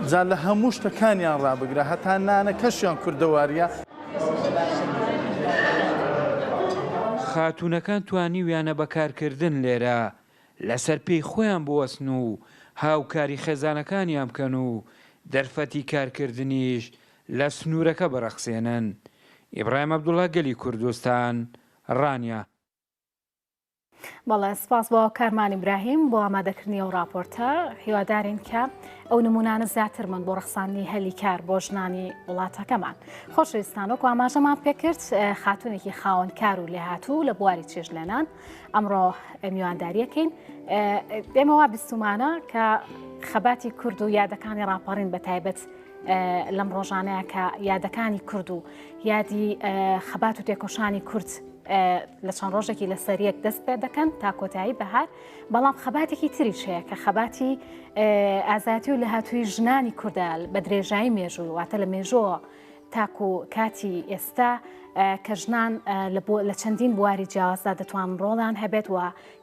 جا لە هەموو شتەکانیان ڕابگرە هەتا نانەکەشیان کوردەواریە.
خاتوونەکان توانیویانە بە کارکردن لێرە لەسەر پێی خۆیان بوەستن و هاوکاری خێزانەکانیان بکەن و دەرفەتی کارکردنیش لە سنوورەکە بڕەخسێنن. ئیبراهیم عەبدوڵا گەلی کوردستان، ڕانیە.
بەڵێ سپاس بۆ کارمان ئیبراهیم بۆ ئامادەکردنی ئەو راپۆرتە هیوادارین کە ئەو نمونانە زیاتر من بۆ ڕەخساندنی هەلی کار بۆ ژنانی وڵاتەکەمان خۆشەویستان وەکو ئاماژەمان پێکرد خاتونێکی خاوەن کار و لێهاتوو لە بواری چێژلێنان ئەمڕۆ میوانداریەکەین ئێمە وا بیستومانە کە خەباتی کورد و یادەکانی ڕاپەڕین بە تایبەت لەم ڕۆژانەیە کە یادەکانی کورد و یادی خەبات و تێکۆشانی کورد لە چەند ڕۆژێکی لەسەر یەک دەست پێ دەکەن تا کۆتایی بەهار بەڵام خەباتێکی تریش هەیە کە خەباتی ئازایەتی و لەهاتووی ژنانی کوردە بە درێژایی مێژوو واتە لە مێژووە تاکو کاتی ئێستا کە ژنان لە چەندین بواری جیاوازدا دەتوانن ڕۆڵیان هەبێت و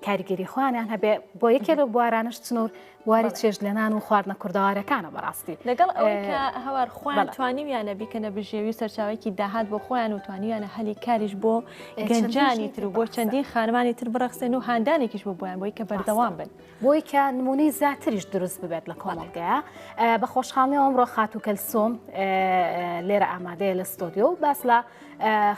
کاریگەری خۆیانیان هەبێ بۆ یەکێ لەو بوارانش چنور بواری چێشتلێنان و خواردنە کوردەوارەکانە بەڕاستی.
لەگەڵ ئەوەی کە هەوار خۆیان توانیویانە بیکەنە بژێوی و سەرچاوەیەکی داهات بۆ خۆیان و توانیویانە هەلی کاریش بۆ گەنجانی تر و بۆ چەندین خانمانی تر بڕەخسێن و هاندانێکیش بۆ بۆیان بۆی کە بەردەوام بن.
بۆی کە نمونەی زیاتریش دروست ببێت لە کۆمەڵگەیە بە خۆشحاڵیەوە ئەمڕۆ خاتوو کەلسوم لێرە ئامادەیە لە ستۆدیۆ و باس لە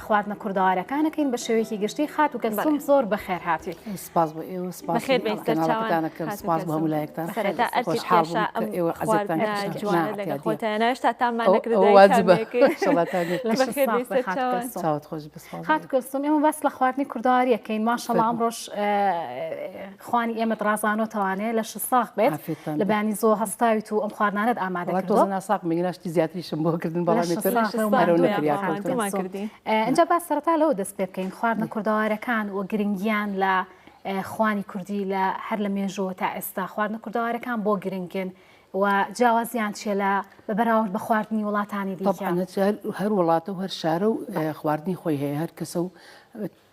خواردنە کوردەوارەکانەکەین بە شێوەیەکی گشتی خاتوو کەلسوم زۆر بەخێر هاتی.
سپاس بۆ ئێوە سپاس
بەخێر بێن سەرچاوان
کەناڵەکەتانەکەم
خاتوو
سپاس بۆ
کەلسوم
هەموو لایەکتان
سەرەتا ئەرکی
خۆشحاڵ
پێشە
بووم کە
ئەم
ئێوە عەزێتتان
خواردنە
کێشا نا
جوانە لەگەڵ
اعتیادیە
خۆتایە هێشتا تاممان
ئەوە
نەکردە
ئەوە
دایک
واجبە
تامیەکەی
ئینشەڵا تامیەک
لەشت
بەخێر
ساغ
بێی
بێ خاتوو
سەرچاوان
کەلسوم.
چاوت خۆش بێ سپاس بۆ
خاتوو کەلسوم ئێمە باس لە خواردنی کوردەواریەکەین ماشەڵا
فەرموو.
ئەمڕۆش خوانی ئێمەت ڕازانۆتەوانێ لەشت ساغ بێت
عافیەتتان
لە
بێ.
بەیانی زۆ هەستاویت و ئەم خواردنانەت ئامادە
وەڵا
کردووە.
تۆزە ناساغ بم ئینا شتی زیاتریشم بۆ کردن بەڵام
لەشت
ئیتر
ساغ بێ و
هەرەو
ماندوو
نەکریا
نەبی
کەوتم.
خاتوو
ماندوومان
کەلسوم.
کردی.
ئینجا با سەرەتا لەوە دەست پێ بکەین خواردنە کوردەوارەکان و گرنگیان لە خوانی کوردی لە هەر لە مێژووە تا ئێستا خواردنە کوردەوارەکان بۆ گرنگن و جیاوازیان چیە لە بە بەراورد بە خواردنی وڵاتانی دیکە؟
تەبعەن هەر وڵاتە و هەر شارە و خواردنی خۆی هەیە هەر کەسە و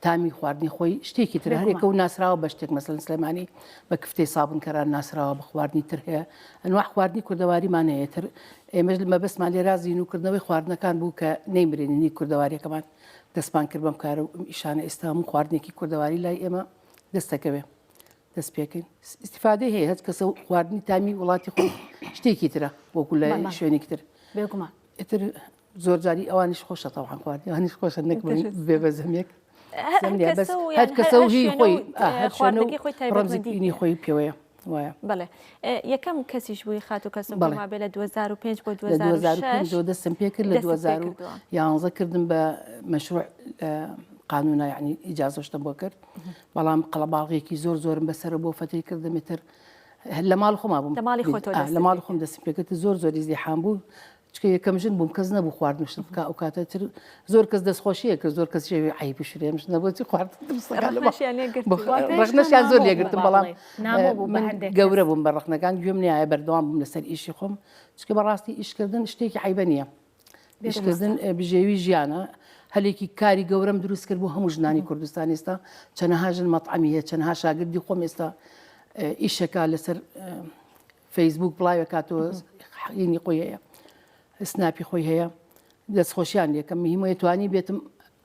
تامی خواردنی خۆی شتێکی تر هەرێکە و ناسراوە بە شتێک مەسەلەن سلێمانی بە کفتەی سابنکەران ناسراوە بە خواردنی تر هەیە ئەنواع خواردنی کوردەواریمان هەیە تر ئێمەش مەبەستمان لێرا زینووکردنەوەی خواردنەکان بوو کە نەیمرێنینی کوردەواریەکەمان دەستمان کرد بەم کارە و ئەم ئیشانە ئێستا هەموو خواردنێکی کوردەواری لای ئێمە دەستەکەوێ دەست پێکەین ئیسیفادەی هەیە هەچ کەسە خواردنی تامی وڵاتی خۆی شتێکی ترە وەکو لە شوێنێکی تر
بێگومان
ئیتر زۆر جاری ئەوانیش خۆشە تەوان خواردنی ئەوانیش خۆشە نەک بێ بە زەمێک هەر کەسە و هی خۆی هەر شوێنە و ڕەمزی خۆی پێوەیە. وایە.
بەڵێ یەکەم کەسیش بووی خاتوو کەسم
بەڵێ.
پێم وابێ لە 2005 بۆ
لە 2005
2006
دەستم پێ کرد لە
دەستت پێ کردووە.
2011 کردم بە مەشروع قانونا یعنی ئیجازە شتم بۆ کرد بەڵام قەڵەباڵغێکی زۆر زۆرم بەسەرە بۆ فەتری کردم ئیتر لە ماڵ خۆما بووم
لە ماڵی خۆتەوە دەستت
لە ماڵ خۆم دەستم پێ کرد زۆر زۆر ئیزدیحام بوو چکە یەکەم ژن بووم کەس نەبوو خواردن شت بکا ئەو کاتە تر زۆر کەس دەستخۆشیە کرد زۆر کەس شێوی عیب و شرێم ژنە بۆچی خواردن دروستەکە لە ماڵ.
ڕەخنەشیان لێ گرتووە.
بۆ- ڕەخنەشیان زۆر لێ گرتم بەڵام
نامۆ بوو بە
من
هەندێک کەس.
گەورە بووم بە ڕەخنەکان گوێم نیایە بەردەوام بووم لەسەر ئیشی خۆم چکە بەڕاستی ئیشکردن شتێکی عیبە نییە ئیشکردن بژێوی ژیانە هەلێکی کاری گەورەم دروست کرد بۆ هەموو ژنانی کوردستان ئێستا چەنەها ژن مەطعەمی هەیە چەنەها شاگردی خۆم ئێستا ئیشەکە لەسەر فەیسبوک بڵاوێکاتەوە حینی خۆی هەیە سناپی خۆی هەیە دەستخۆشیان لێکەم مهمەیە توانی بێتم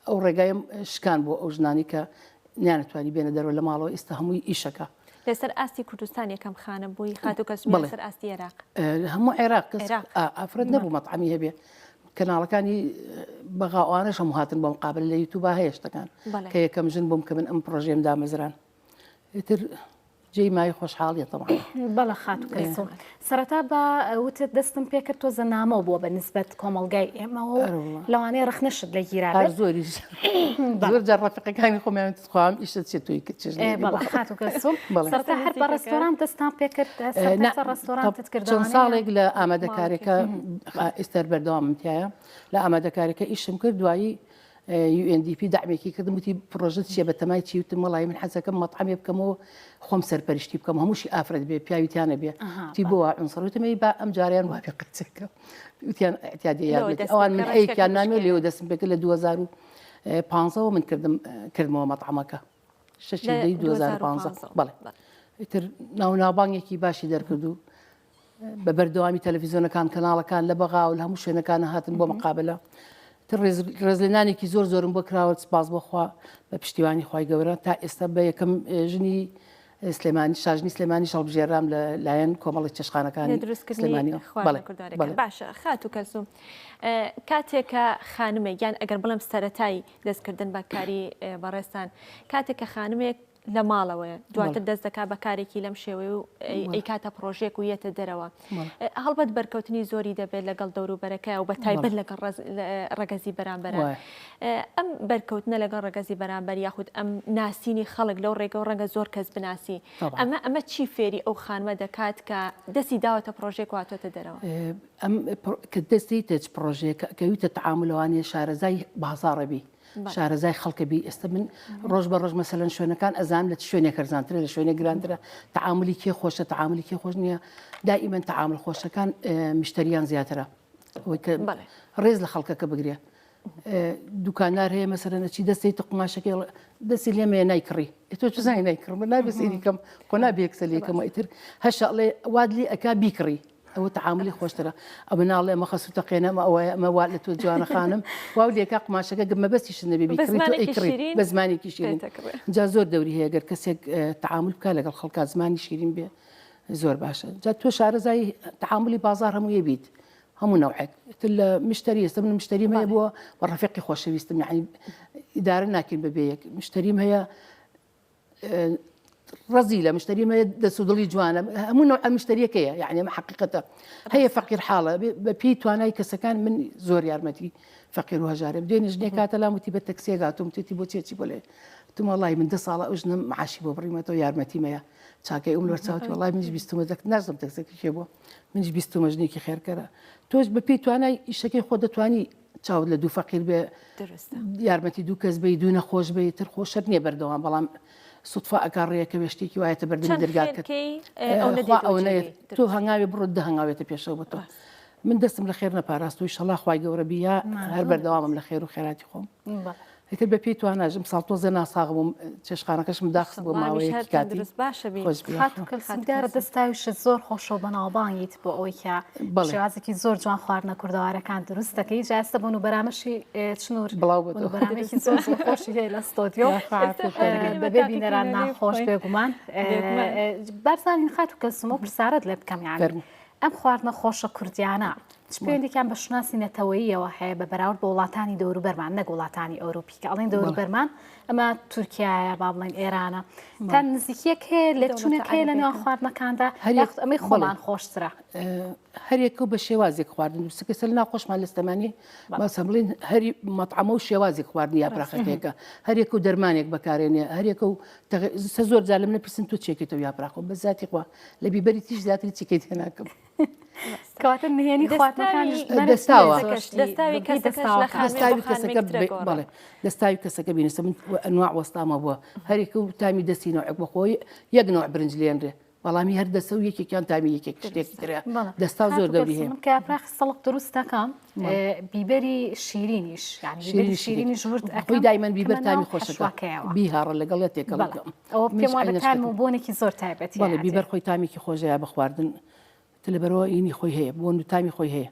ئەو ڕێگایم شکان بۆ ئەو ژنانی کە نیانەتوانی بێنە دەرەوە لە ماڵەوە ئێستا هەمووی ئیشەکە.
لەسەر ئاستی کوردستان یەکەم خانم بووی خاتوو کەسوم
بەڵێ.
لەسەر ئاستی عێراق؟
هەموو عێراق کەس
عێراق.
ئافرەت نەبوو مەتعەمی هەبێ کەناڵەکانی بەغا ئەوانەش هەموو هاتن بۆ مقابلە لە یوتوبا هەیە شتەکان
بەڵێ.
کە یەکەم ژن بووم کە من ئەم پڕۆژەیەم دامەزران ئیتر جێی مایەی خۆشحاڵیە تەبعەن.
بەڵێ خاتوو کەلسوم سەرەتا بە وتت دەستم پێکرد تۆزە نامۆ بووە بە نسبەت کۆمەڵگای ئێمەوە و لەوانەیە ڕەخنەشت لێ گیرابێت.
هەر زۆریش زۆر جار ڕەفیقەکانی خۆمیان وت خوا ئەم ئیشە چیە تۆی کرد چێژ لێ
بەڵێ خاتوو کەلسوم سەرەتا هەر بە ڕێستۆرانت دەستتان پێکرد سەرەتا ڕێستۆرانتت کرد
چەند ساڵێک لە ئامادەکارێکە ئێستا بەردەوامم تیایە لە ئامادەکارێکە ئیشم کرد دوایی UNDP دەعمێکی کردم وتی پڕۆژەت چیە بەتەمای چی وتم وەڵی من حەزەکەم مەتعەمێ بکەمەوە خۆم سەرپەرشتی بکەم هەمووشی ئافرەت بێ پیاوی تیا نەبێ وتی بۆ وا عنصر وتم ئەی با ئەم جاریان وا بێ قەچەکە وتیان اعتیادی یارمەتی ئەوان من ئەیکیان نامێ لێوە دەستم پێکرد لە 2015ەوە من کردم کردمەوە مەتعەمەکە شەشی دەی 2015 بەڵێ ئیتر ناو ناوبانگێکی باشی دەرکرد و بە بەردەوامی تەلەفیزیۆنەکان کەناڵەکان لە بەغا و لە هەموو شوێنەکان هاتن بۆ مقابلە تر ڕێزلێنانێکی زۆر زۆرم بۆ کراوە سپاس بۆ خوا بە پشتیوانی خوای گەورە تا ئێستا بە یەکەم ژنی سلێمانی شاژنی سلێمانی هەڵبژێرام لە لایەن کۆمەڵی چێشخانەکانی
سلێمانی باشە خاتوو کەلسوم کاتێک کە خانمێک یان ئەگەر بڵێم سەرەتای دەستکردن بە کاری بەڕێزتان کاتێک کە خانمێک لە ماڵەوەیە دواتر دەست دەکات بە کارێکی لەم شێوەیە و ئەیکاتە پڕۆژەیەک و یەتە دەرەوە هەڵبەت بەرکەوتنی زۆری دەبێت لەگەڵ دەوروبەرەکە و بە تایبەت لەگەڵ ڕەگەزی بەرامبەر ئەم بەرکەوتنە لەگەڵ ڕەگەزی بەرامبەر یاخود ئەم ناسینی خەڵک لەو ڕێگە و ڕەنگە زۆر کەس بناسی ئەمە ئەمە چی فێری ئەو خانمە دەکات کە دەستی داوەتە پڕۆژێک واتۆتە دەرەوە
ئەم کە دەستی تەچ پڕۆژەیەکە کەویتە تعاملەوانیە شارەزای بازاڕەبی شارەزای خەڵکە بی ئێستا من ڕۆژ بە ڕۆژ مەسەلەن شوێنەکان ئەزانم لە چ شوێنێک هەرزانترە لە شوێنێک گرانترە تەعاملی کێ خۆشە تەعاملی کێ خۆش نییە دائیمەن تەعامل خۆشەکان مشتریان زیاترە ئەوەی کە ڕێز لە خەڵکەکە بگرێ دوکاندار هەیە مەسەلەن ئەچی دەستی تە قوماشەکەی دەستی لێمەیە نایکڕی تۆ چزانی نایکڕم نابێ سەیری کەم خۆ نابێ یەکسەر لێکەمەوە ئیتر هەشە ئەڵێ وات لێ ئەکا بیکڕی ئەوە تەعاملی خۆشترە ئەمە ناڵێ ئەمە خەسوو تەقێنە ئەمە ئەوەیە ئەمە وا لە تۆ جوانە خانم واو لێکا قوماشەکە گە مەبەستیشت نەبێ بیکڕی تۆ ئەیکڕی بە زمانێکی شیرین جا زۆر دەوری هەیە گەر کەسێک تەعامل بکا لەگەڵ خەڵکا زمانی شیرین بێ زۆر باشە جا تۆ شارەزای تەعاملی بازاڕ هەموویە بیت هەموو نەوعێک تر لە مشتری ئێستا من مشتریم هەیە بووە بە ڕەفیقی خۆشەویستم یعنی ئیدارە ناکەین بەبێ یەک مشتریم هەیە ڕەزیلە مشتەریم هەیە دەست و دڵی جوانە هەموو نەوعە مشتەریەکەیە یعنی ئەمە حەقیقەتە هەیە فەقیر حاڵە بە پێی توانای کەسەکان من زۆر یارمەتی فەقیر و هەژارم دوێنێ ژنێک هاتە لام وتی بە تەکسیەک هاتووم وتی بۆ چێ چی بۆ لێ وتم وەڵی من دە ساڵە ئەو ژنەم معاشی بۆ بڕیمەتەوە یارمەتیمەیە چاکەی ئەوم لەبەر چاوتی وەڵی منیش بیستومە دەک نازم تەکسەکە کێ بووە منیش بیستومە ژنێکی خێرکەرە تۆش بە پێی توانای ئیشەکەی خۆ دەتوانی چاوت لە دوو فەقیر بێ یارمەتی دوو کەس بی دوو نەخۆش بی تر خۆ شەرت نییە بەردەوام بەڵام سوتفا ئەکا ڕێیەکە بێ شتێکی وایەتە بەردەمی دەرگاکەت خوا ئەوەنەیە تۆ هەنگاوێ بڕۆ دە هەنگاوێتە پێشەوە بۆ تۆ من دەستم لە خێر نەپاراست و ئیشەڵا خوای گەورە بیا هەر بەردەوامم لە خێر و خێراتی خۆم ئیتر بە پێی تواناش ئەمساڵ تۆزێ ناساغ بووم چێشتخانەکەشم داخست بۆ ماوەیەکی کاتی
باشە بی
خۆش بی.
خاتوو کەلسوم دیارە دەستاویشت زۆر خۆشە و بەناوبانگیت بۆ ئەوەی کە
بەڵێ.
شێوازێکی زۆر جوان خواردنە کوردەوارەکان دروست دەکەی جا ئێستا بۆن و بەرامەشی چنور
بڵاو
بۆن و
بۆتەوە.
بەرامێکی زۆر زۆر خۆشی هەیە لە ستۆدیۆ
یاخوا عافیەت بێت.
بەبێ بینەران ناخۆش بێگومان
بێگومان.
بارزانین خاتوو کەلسوم ئەو پرسیارەت لێ بکەم یانی
فەرموو.
ئەم خواردنە خۆشە کوردیانە. چ پەیوەندێکیان بە شوناسی نەتەوەییەوە هەیە بە بەراورد بە وڵاتانی دەوروبەرمان نەک وڵاتانی ئەوروپی کە ئەڵێن دەوروبەرمان ئەمە تورکیایە با بڵێن ئێرانە تا نزیکیەک هەیە لێکچوونێک هەیە لە نێوان خواردنەکاندا یاخود ئەمەی خۆمان خۆشترە؟
هەرێکە و بە شێوازێک خواردن دروستەکە سەر ناو خۆشمان لە سلێمانی باسە بڵین هەری مەطعەمە و شێوازێک خواردنی یاپراخەکەیەکە هەرێکە و دەرمانێک بەکارێنێ هەرێکە و سە زۆر جار لە منە پرسن تۆ چێکێتەوە یاپراخۆ بە زیاتی خوا لە بیبەری تیش زیاتر چیکەی تێناکەم.
کەواتە نهێنی خواردنەکانیش
دەستاوە
دەستاوی
دەستاوی کەسەکە بەڵێ دەستاوی کەسەکە بینەسە من ئەنواع وەستامە بووە هەرێکە و تامی دەستی نەوعێک بەخۆی یەک نەوع برنج لێنرێ بەڵامی هەر دەسە و یەکێکیان تامی یەکێک شتێکی ترە دەستا زۆر دەوری هەیە
من کە یاپراخی سەڵق دروست دەکەم بیبەری شیرینیش یانی شیرینیش ورد
ئەکەم دایمەن بیبەر تامی خۆشەکە بیهاڕە لەگەڵ تێکەڵ
ئەوە پێم وابێ تام و بۆنێکی زۆر تایبەتی
بەڵێ بیبەر خۆی تامێکی خۆشەیە بە خواردن تلەبەرەوە ئینی خۆی هەیە بۆن و تامی خۆی هەیە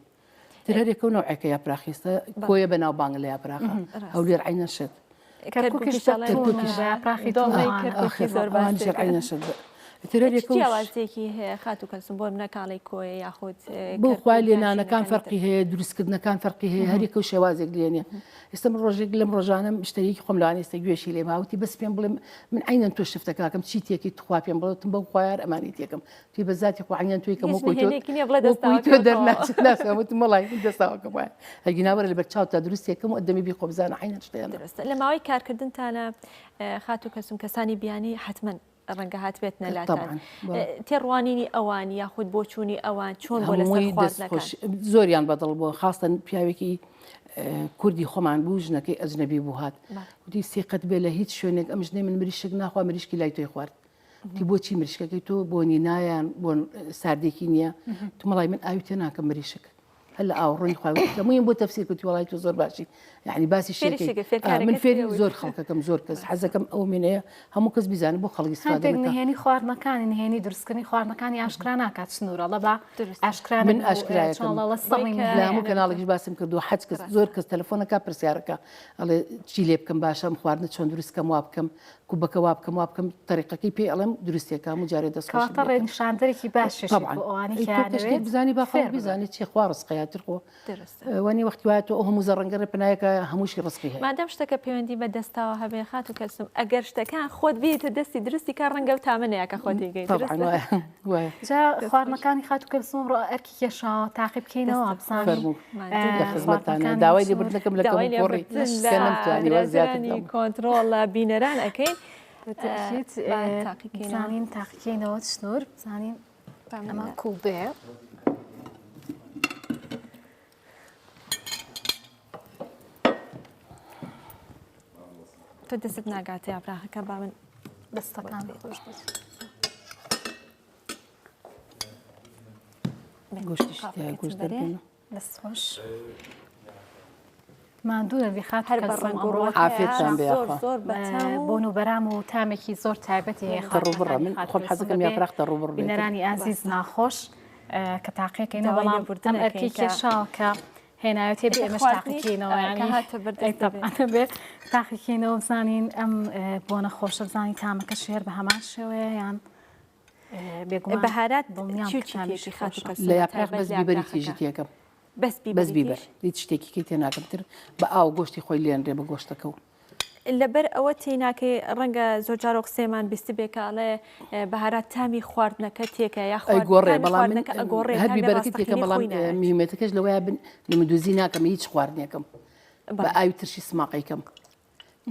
تر هەرێکە و نەوعێکە یاپراخیستە کۆیە بە ناوبانگ لە یاپراخە هەولێر عینە شت
کەرکوکیش
کەرکوکیش
یاپراخی
دۆڵی زۆر باش عینە شت
جیاوازیەکی هەیە خاتوو کەلسوم بۆ منە کاڵی کۆیە یاخود
بۆ خوای لێنانەکان فەرقی هەیە دروستکردنەکان فەرقی هەیە هەریەکە و شێوازێک لێنێ ئێستا من ڕۆژێک لەم ڕۆژانە مشتەریەکی خۆم لەوانەیە ئێستا گوێشی لێ ماوتی بەس پێم بڵێ من عینەن تۆ شفتەکەکەم چی تێکی تخوا پێم بڵێ وتم بەو خوایار ئەمانی تێکم توی بە زاتی خوا عینەن توی کەم وەکوی تۆ وەکوی تۆ دەرناچێت ناسم وتم وەڵای من دەستاوەکەم وایە هەرگینا وەرە لەبەر چاوتا دروستێکم و ئەدەمی بی خۆ بزانە عینەن شتیان
درستە لە ماوەی کارکردنتانە خاتوو کەسوم کەسانی بیانی حتمما ڕەنگە هاتبێتنە لاتان تێڕوانینی ئەوان یاخود بۆچوونی ئەوان چۆن بۆ لەسەر خواردنەکان؟
زۆریان بەدڵ بووە خاستەن پیاوێکی کوردی خۆمان بوو ژنەکەی ئەجنەبی بوو هات وتی سیقەت بێ لە هیچ شوێنێک ئەم ژنەی من مریشک ناخوا مریشکی لای تۆی خوارد وتی بۆچی مریشکەکەی تۆ بۆنی نایان بۆن ساردێکی نییە تومەڵای من ئاوی تێ ناکەم مریشک هەر لە ئاوڕۆی خوای وتی هەموویم بۆ تەفسیر کردی وەڵای تۆ زۆر باشی یعنی باسی شێکەی من فێری زۆر خەڵکەکەم زۆر کەس حەزەکەم ئەو مێنەیە هەموو کەس بیزانێت بۆ خەڵکی
استفادە هەندێک نهێنی خواردنەکانی نهێنی دروستکردنی خواردنەکانی ئاشکرا ناکات سنوورەڵە بە ئاشکرا
من ئاشکرایەکەم لە هەموو کەناڵێکیش باسم کردو حەج کەس زۆر کەس تەلەفۆنەکە پرسیارەکە ئەڵێ چی لێ بکەم باشە ئەم خواردنە چۆن دروست کەم وا بکەم کوبەکە وا بکەم وا بکەم تەریقەکەی پێ ئەڵێم دروستێکە هەموو جارێ دەست خۆش
کەواتە ڕێنیشاندەرێکی باشیشی
طبعا
بۆ ئەوانەی
ئەی
کە
تۆ کە شتێک
یانەوێت
بزانی با خەڵک
فێر ببن.
بیزانێت چیە خوا ڕزقە یا تر خۆ
درستە.
وەنی وەختی وایە تۆ ئەو هەموو زەڕەنگە ڕێ پەنایەکە هەمووشی ڕزقی هەیە.
مادام شتەکە پەیوەندی بە دەستاوە هەبێ خاتوو کەلسوم ئەگەر شتەکان خۆت بیەیتە دەستی دروستی کار ڕەنگە ئەو تامە نەیە کە خۆت ئەیگەی
طبعا
درستە؟
وایە وایە.
جا خواردنەکانی خاتوو کەلسوم ئەمڕۆ ئەرکی کێشاوە تاقی بکەینەوە بزانین
فەرموو لە خزمەتتانە داوای لێبوردنەکەم لە
داوای
کەموکوڕی
لێبوردن لە
کە نەمتوانیوە زیاتر
برادەرانی
بکەم.
کۆنتڕۆڵ لە بینەران ئەکەین
بەتەئکید
با تاقیکەینەوە.
بزانین تاقیکەینەوە سنوور بزانین ئەمە کوڵبەیە.
تۆ دەستت ناگاتێ یاپراخەکە با من
دەستەکان خۆش بێت.
گۆشتیشی تیایە گۆشت دەربێنە.
دەست خۆش. ماندوو نەبی خاتوو
هەر بە
کەلسوم
ڕەنگ و
ئەمڕۆ
ڕۆکەیە
عافیەتتان بێ
زۆر
یاخوا.
زۆر بەتام و
بۆن و بەرام و تامێکی زۆر تایبەتی هەیە
تەڕوبڕە
خواردنەکانی
من
خاتوو
خۆم
کەلسوم
حەزەکەم
بەبێ
یاپراخ تەڕوبڕ بێت.
بینەرانی ئازیز ناخۆش کە تاقیەکەینەوە
داوای
بەڵام
لێبوردن
ئەم ئەرکەی
ئەکەین کە
کێشاوە کە هێناوێتێ بێ
ئێ
ئێمەش
خواردنی
تاقیکەینەوە
کە
یانی
هاتە بەر
ئەی
دەست دەبێ.
تەبعەن بێ تاقیکەینەوە بزانین ئەم بۆنە خۆشە بزانین تامەکەشی هەر بە هەمان شێوەیە یان بێگومان
بەهارات
دڵنیام
چی و
کە
چی
تامیشی
تێکی خاتوو
خۆشە.
کەلسوم
لە
بە
یاپراخ
تایبەت
بەس
لە
بیبەری
یاپراخەکە
تیژی تێکەم
بەس
بەس
بیبەری
بیبەر
تیژ
هیچ شتێکی کەی تێ ناکەم تر بە ئاو گۆشتی خۆی لێنرێ بە گۆشتەکە و
لەبەر ئەوە تێی ناکەی ڕەنگە زۆر جار ئەو قسەیەمان بیستبێ کە ئەڵێ بەهارات تامی خواردنەکە تێکە یا خوارد
ئەیگۆڕێ
تامی
بەڵام من
خواردنەکە ئەگۆڕێ
هەر
تامی
بیبەرەکەی تێکەم
ڕاستەقینەی
بەڵام
خۆی نایەت
میمێتەکەش لەوەیە بن لمدوزی ناکەم هیچ خواردنێکم بە
بەڵێ
ئاوی ترشی سماقەی کەم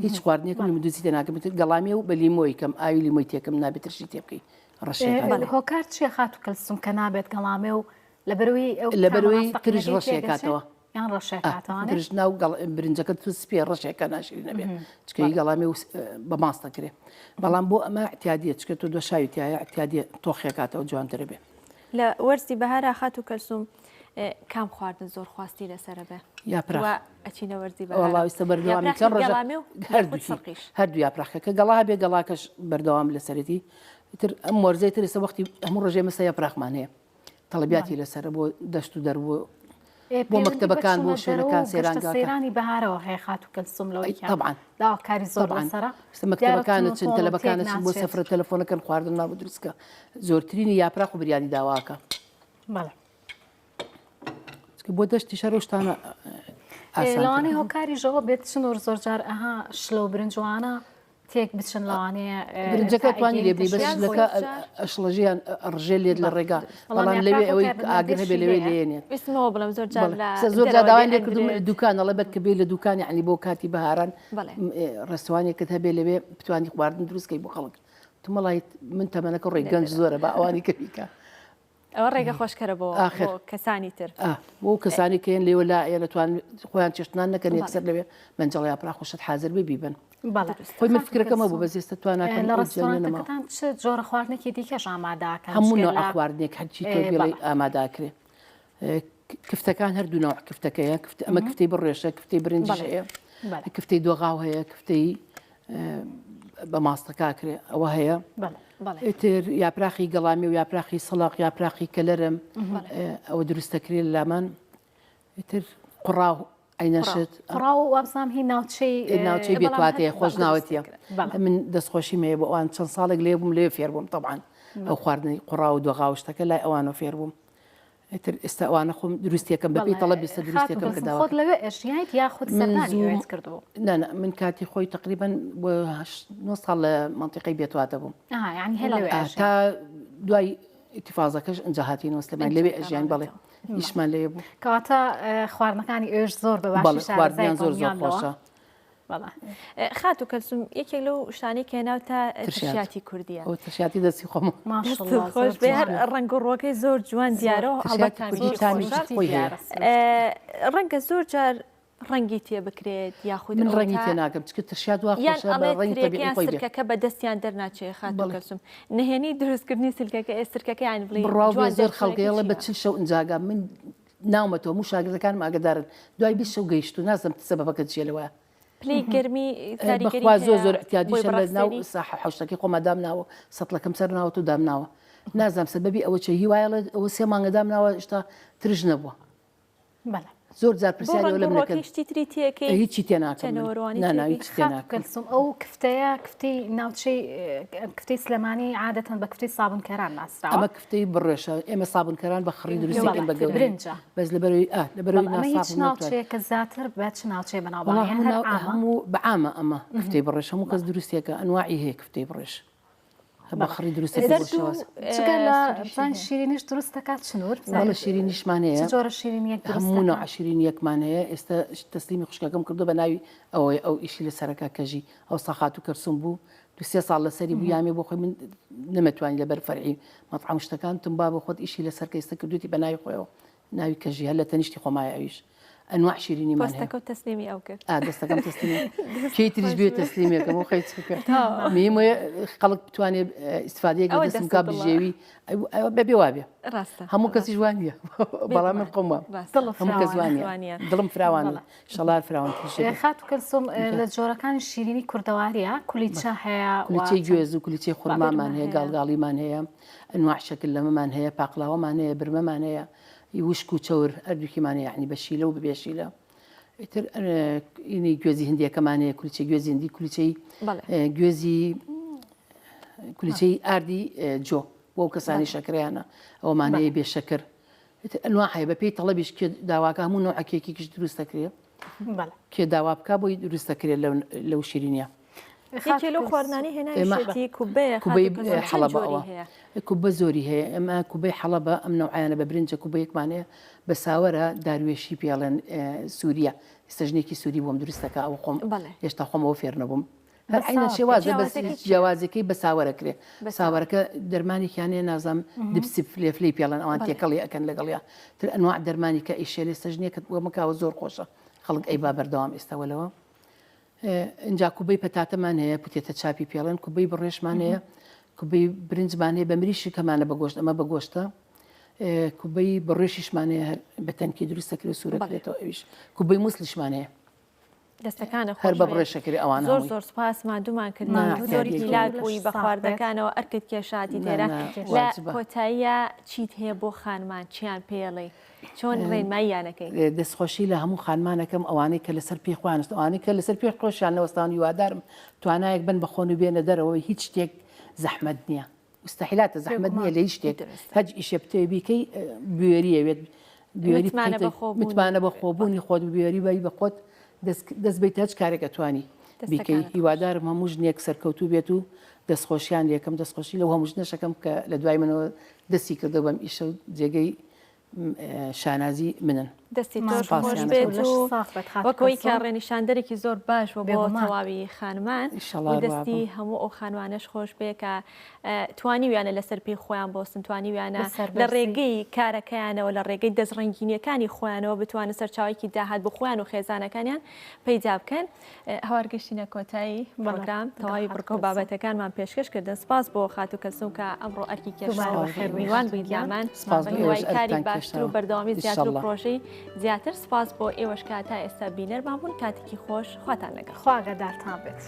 هیچ خواردنێکم لمدوزی تێ ناکەم ئیتر گەڵامیە و بە لیمۆی کەم ئاوی لیمۆی تێکەم نابێت ترشی تێ بکەی ڕەشێکاتەوە.
هۆکار چییە خاتوو کەلسوم کە نابێت گەڵامێ و لەبەرەوەی ئەو تامە
لەبەرەوەی ترش
ڕاستەقینەکەی تێگەچێ
ڕەشێکاتەوە
یان ڕەشێکاتەوە
ترش ناو برنجەکە تو سپیە ڕەشێکە ناشرین نەبێ چکە هی گەڵامێ و بە ماست دەکرێ بەڵام بۆ ئەمە اعتیادیە چکە تۆ دۆشاوی تایە اعتیادیە تۆخێکاتەوە جوانترە بێ.
لە وەرزی بەهارا خاتوو کەلسوم کام خواردن زۆر خواستی لەسەرە بێ
یاپراخ
ئەچینە وەرزی
وەڵا ئیستا بەردەوامی چەند ڕۆژە هەردووکی هەردوو یاپراخەکە کە گەڵا هەبێ گەڵاکەش بەردەوام لەسەرێتی تر ئەم وەرزەی تر ئێستا وەختی هەموو ڕۆژێ مەسە یاپراخمان هەیە تەڵەبیاتی لەسەرە بۆ دەشت و دەر بۆ بۆ مەکتەبەکان بۆ شوێنەکان سەیرانگاکان
سەیرانی بەهارەوە هەیە خاتوو کەلسوم لەوەی کە
طبعا
داواکاری زۆر
طبعا
لەسەرە
ئێستا مەکتەبەکان
دیارە
چن
تون و تۆڵ و
تەلەبەکان
تێک
چن بۆ
ناچێت.
سەفرە تەلەفۆنەکەن خواردن ما بۆ دروستکە زۆرترینی یاپراخ و بریانی داواکە
بەڵێ.
چونکە بۆ دەشتیش هەر ئەو شتانە ئاسانترە.
لەوانەیە هۆکاریش ئەوە بێت چنور زۆرجار ئەها شلە و برنج وانە تێک بچن لەوانەیە
برنجەکە توانی لێ بنی بەس شلەکە ئەشڵەژیان ئەڕژێ لێت لە ڕێگا بەڵام لەوێ ئەوەی ئاگر هەبێ لەوێ لێنێت
ویستمەوە بڵێم زۆر جار لە
زۆر جار داوای لێ کردم دوکان ئەڵێ بەر کە بێ لە دوکان یعنی بۆ کاتی بەهاران ڕێستوانێکت هەبێ لەوێ بتوانی خواردن دروست کەی بۆ خەڵک تومەڵای من تەمەنەکە ڕێ گەنج زۆرە بە ئەوانی کە بیکە
ئەوە ڕێگە خۆشکەرە بۆ کەسانی تر
بۆ کەسانی کەێن لێوە لا ئێ لەتوان خۆیان چێشتنان نەکەن یەکسەر لەوێ مەنجەڵ یاپرا خۆشت حاضر بێ بیبن خۆی من فکرەکەمە بوو بەس ئێستا تواناکەم
لە ڕێستۆرانتەکەتان چ جۆرە خواردنێکی دیکەش ئاماداکەن
هەموو نوع خواردنێک هەرچی تۆ بڵێ ئاماداکرێ کفتەکان هەردوو نوع کفتەکەیە ئەمە کفتەی بڕێشە کفتەی برنجیش هەیە کفتەی دۆغاو هەیە کفتەی بە ماستەکە کرێ ئەوە هەیە ئیتر یاپراخی گەڵامی و یاپراخی سڵق یاپراخی کەلەرم ئەوە دروستەکرێت لامان ئیتر قوڕاو عینەشت
قوڕاو وابزانم هی ناوچەی
ناوچەی بێتواتەیە خۆش ناوەتیە من دەستخۆشیم هەیە بۆ ئەوان چەند ساڵێک لێ بووم لێ فێر بووم تەبعەن ئەو خواردنەی قوڕاو و دۆغاو شتەکە لای ئەوانەوە فێر بووم ئیتر ئێستا ئەوانە خۆم دروستیەکەم بەپێی تەڵەبی ئێستا دروستیەکەم کە داوا
خۆت لەوێ ئەژیایت یاخود سەردانی ئەوێت کردبوو؟
نا نا من کاتی خۆی تقریبا بۆ نۆ ساڵ لە مەنتیقەی بێتواتە بووم
ئەها یعنی هەر لەوێ ئەژیای
تا دوای ئیتیفازەکەش ئینجا هاتینەوە سلێمانی لەوێ ئەژیان بەڵێ ئیشمان لەوێ بوو.
کەواتە خواردنەکانی ئەوێش زۆر بە باشی
بەڵێ
شارەزای
خواردنیان زۆر زۆر
دڵنیام لەوە.
خۆشە.
بەڵێ.
خاتوو کەلسوم یەکێک لەو شتانەی کە ناوتە ترشیاتی کوردیە.
ئەوە ترشیاتی دەستی خۆمە.
ماشەڵڵا
دەستت خۆش بێ هەر ڕەنگ و ڕووەکەی زۆر جوان دیارە و هەڵبەت
ترشیاتی کوردی تامیشی خۆی هەیە.
ڕەنگە زۆر جار ڕەنگی تێ بکرێت یاخود
من ڕەنگی تێ ناکەم چکە ترشیات وا
یان
خۆشە بە
ئەڵێ
ڕەنگی
ترێکە
تەبیعی
یان
خۆی بێ.
سرکەکە بە دەستیان دەرناچێ خاتوو
بەڵێ.
کەلسوم نهێنی دروستکردنی سلکەکە ئێ سرکەکە یان بڵێی
بڕواو بێ
جوان
زۆر خەڵک
دەرچوونەکەی
ئەڵێ بە
چییە؟
40 شەو ئینجاگا من ناومەتەوە هەموو شاگردەکانم ئاگەدارن دوای 20 شەو گەیشتوو نازانم سەبەبەکە چییە لەوە
پلەی گەرمی کاریگەری
بەخوا زۆر
هەیە
زۆر
بۆی
اعتیادیشە لە ناو
بڕەخسێنی؟
ساحە حەوشەکەی خۆما دامناوە سەتڵەکەم سەر ناوەت و دامناوە نازانم سەبەبی ئەوە چیە هیوایە ئەڵێ ئەوە سێ مانگە دامناوە هێشتا ترش نەبووە.
بەڵێ.
زۆر جار
بۆ
پرسیاری
ڕەنگ
ئەوە لە
و
من ئەکەن
ڕۆکەی شتی تری تێکەی
هیچی تێ ناکەم من
چەنەوەروانی
نا نا
تێکەی؟
هیچی تێ
خاتوو
ناکەم.
کەلسوم ئەو کفتەیە کفتەی ناوچەی کفتەی سلێمانی عادەتەن بە کفتەی سابونکەران ناسراوە.
ئەمە کفتەی بڕێشە ئێمە سابونکەران بە خڕی دروستی
بەڵێ
ئەکەین بە گەورەی
برنجە.
بەس لەبەرەوەی ئا لەبەرەوەی
بەڵێ ئەمە هیچ
ناساغ ناتوانین.
ناوچەیەکە زیاتر بە چ ناوچەیە
وەڵا
بەناوبانگە یان
هەموو
هەر
ناو
عامە؟
هەموو بە عامە ئەمە کفتەی بڕێش هەموو کەس دروستی ئەکا ئەنواعی هەیە کفتەی بڕێش. بە خڕی دروستە
زەرد و
جگە لە بزانین شیرینیش دروست دەکات چنور
بەڵێ شیرینیشمان هەیە
چ جۆرە شیرینیەک دروست
هەموو
دەکات؟
نەوعە شیرینیەکمان هەیە ئێستا تەسلیمی خوشکەکەم کردو بە ناوی ئەوەیە ئەو ئیشی لەسەرەکە کەژی ئەوسا خاتوو کەرسوم بوو دو سێ ساڵ لەسەری بوو یامێ بۆ خۆی من نەمەتوانی لەبەر فەرعی مەتعەم شتەکان تم با بۆ خۆت ئیشی لەسەر کە ئێستا کردوێتی بە ناوی خۆیەوە ناوی کەژی هەر لە تەنیشتی خۆمایە ئەویش ئەنواع شیرینیمان هەیە.
پۆستەکەو تەسلیمی ئەو کرد.
ئا دەستەکەم تەسلیمی کێی تریش بێ تەسلیمێکەم و خەی چکە میم خەڵک بتوانێت ئیسفادەیەک لە
ئەوە
دەستم
دەستت
کا
دڵە.
بژێوی بەبێ وابێ
ڕاستە
هەموو کەسیش وان نییە بەڵام من خۆم وام هەموو کەس وان نییە دڵم فراوانە شەڵار فراوانتریش بێ.
خاتوو کەلسوم لە جۆرەکانی شیرینی کوردەواریە کولیچە هەیە و
کولیچەی گوێز و کولیچەی خورمامان هەیە
هەیە.
گاڵگاڵیمان هەیە ئەنواع شەکر لەمەمان هەیە پاقلاوەمان هەیە برمەمان هەیە ی وشک و چەور هەردووکیمان هەیە یانی بە شیلە و بەبێ شیلە ئیتر ئینی گوێزی هندیەکەمان هەیە کولیچەی گوێزی هندی کولیچەی گوێزی کولیچەی ئاردی جۆ بۆ ئەو کەسانی شەکریانە ئەومان هەیە بێ شەکر ئیتر ئەنواع هەیە بەپێی تەڵەبیش کێ داواکە هەموو نەوعە کێکێکیش دروست دەکرێ کێ داوا بکا بۆی دروست دەکرێت لەو شیرینیە.
یەکێ لەو خواردنانەی هێناویشێتی کوبەیە
کوبەی حەڵەبە ئەوە کوبە زۆری هەیە ئێمە کوبەی حەڵەبە ئەم نەوعیانە بە برنجە کوبەیەکمان هەیە بە ساوەرە داروێشی پێڵێن سووریە ئێستا ژنێکی سووری بۆم دروست دەکا ئەوە خۆم هێشتا خۆم ئەوە فێر نەبووم هەر عینە شێوازە بەس جیاوازەکەی بە ساوەرە کرێ ساوەرەکە دەرمانێکیان هەیە نازانم دبسی فلێفلەی پێڵێن ئەوان تێکەڵی ئەکەن لەگەڵیا تر ئەنواع دەرمانی کە ئیشێ لێ سەژنێکت بۆ مکاوە زۆر خۆشە خەڵک ئەیبا بەردەوام ئێستا وەلەوە ئینجا کوبەی پەتاتەمان هەیە پوتێتە چاپی پێڵێن کوبەی بڕێشمان هەیە کوبەی برنجمان هەیە بە مریشک هەمانە بە گۆشت ئەمە بە گۆشتە کوبەی بڕێشیشمان هەیە هەر بە تەنکی دروستەکرێت سوورەکرێتەوە ئەویش کوبەی موسڵیشمان هەیە
دەستەکانە
هەر بە بڕێ شەکری ئەوانە
زۆر زۆر سوپاس ماندوومان کرد زۆر هیلاک بووی بە خواردەکانەوە ئەرکت کێشاتی تێرە لە کۆتاییە چیت هەیە بۆ خانمان چیان پێڵێ چۆن ڕێنماییانەکەی؟
دەستخۆشی لە هەموو خانمانەکەم ئەوانەی کە لەسەر پێی خۆیان وەستان ئەوانەی کە لەسەر پێی خۆشیان نەوەستاون هیوادارم توانایەک بن بە خۆن و بێنە دەرەوە هیچ شتێک زەحمەت نییە مستحیلاتە زەحمەت نییە لە هیچ شتێک هەج ئیشێ بتەوێ بیکەی بوێریە وێت. متمانە بە خۆبوونی خۆت بوێری بی بە خۆت دەست بیت هەچ کارێک ئەتوانی بیکەی هیوادارم هەموو ژنێک سەرکەوتوو بێت و دەستخۆشیان لێکەم دەستخۆشی لەو هەموو ژنەشەکەم کە لە دوای منەوە دەستی کردو بەم ئیشە و جێگەی شانازی منن.
دەستی تۆش خۆش بێت و وەک ئەوەی کە ڕێنیشاندەرێکی زۆر باش بوو بۆ تەواوی خانمان و دەستی هەموو ئەو خانمانەش خۆش بێ کە توانیویانە لەسەر پێی خۆیان بۆستن توانیویانە لە ڕێگەی کارەکەیانەوە لە ڕێگەی دەستڕەنگینیەکانی خۆیانەوە بتوانن سەرچاوەیەکی داهات بۆ خۆیان و خێزانەکانیان پەیدا بکەن. هەوار گەشتینە کۆتایی پرۆگرام تەواوی بڕگە و بابەتەکانمان پێشکەش کردن سپاس بۆ خاتوو کەلسوم کە ئەمڕۆ ئەرکی کێشاوە میوان بوویت لامان هیوای کاری باشتر و بەردەوامی زیاتر و پرۆژەی زیاتر سپاس بۆ ئێوەش کە تا ئێستا بینەرمان بوون کاتێکی خۆش خواتان لەگەڵ
خوا ئاگادارتان بێت.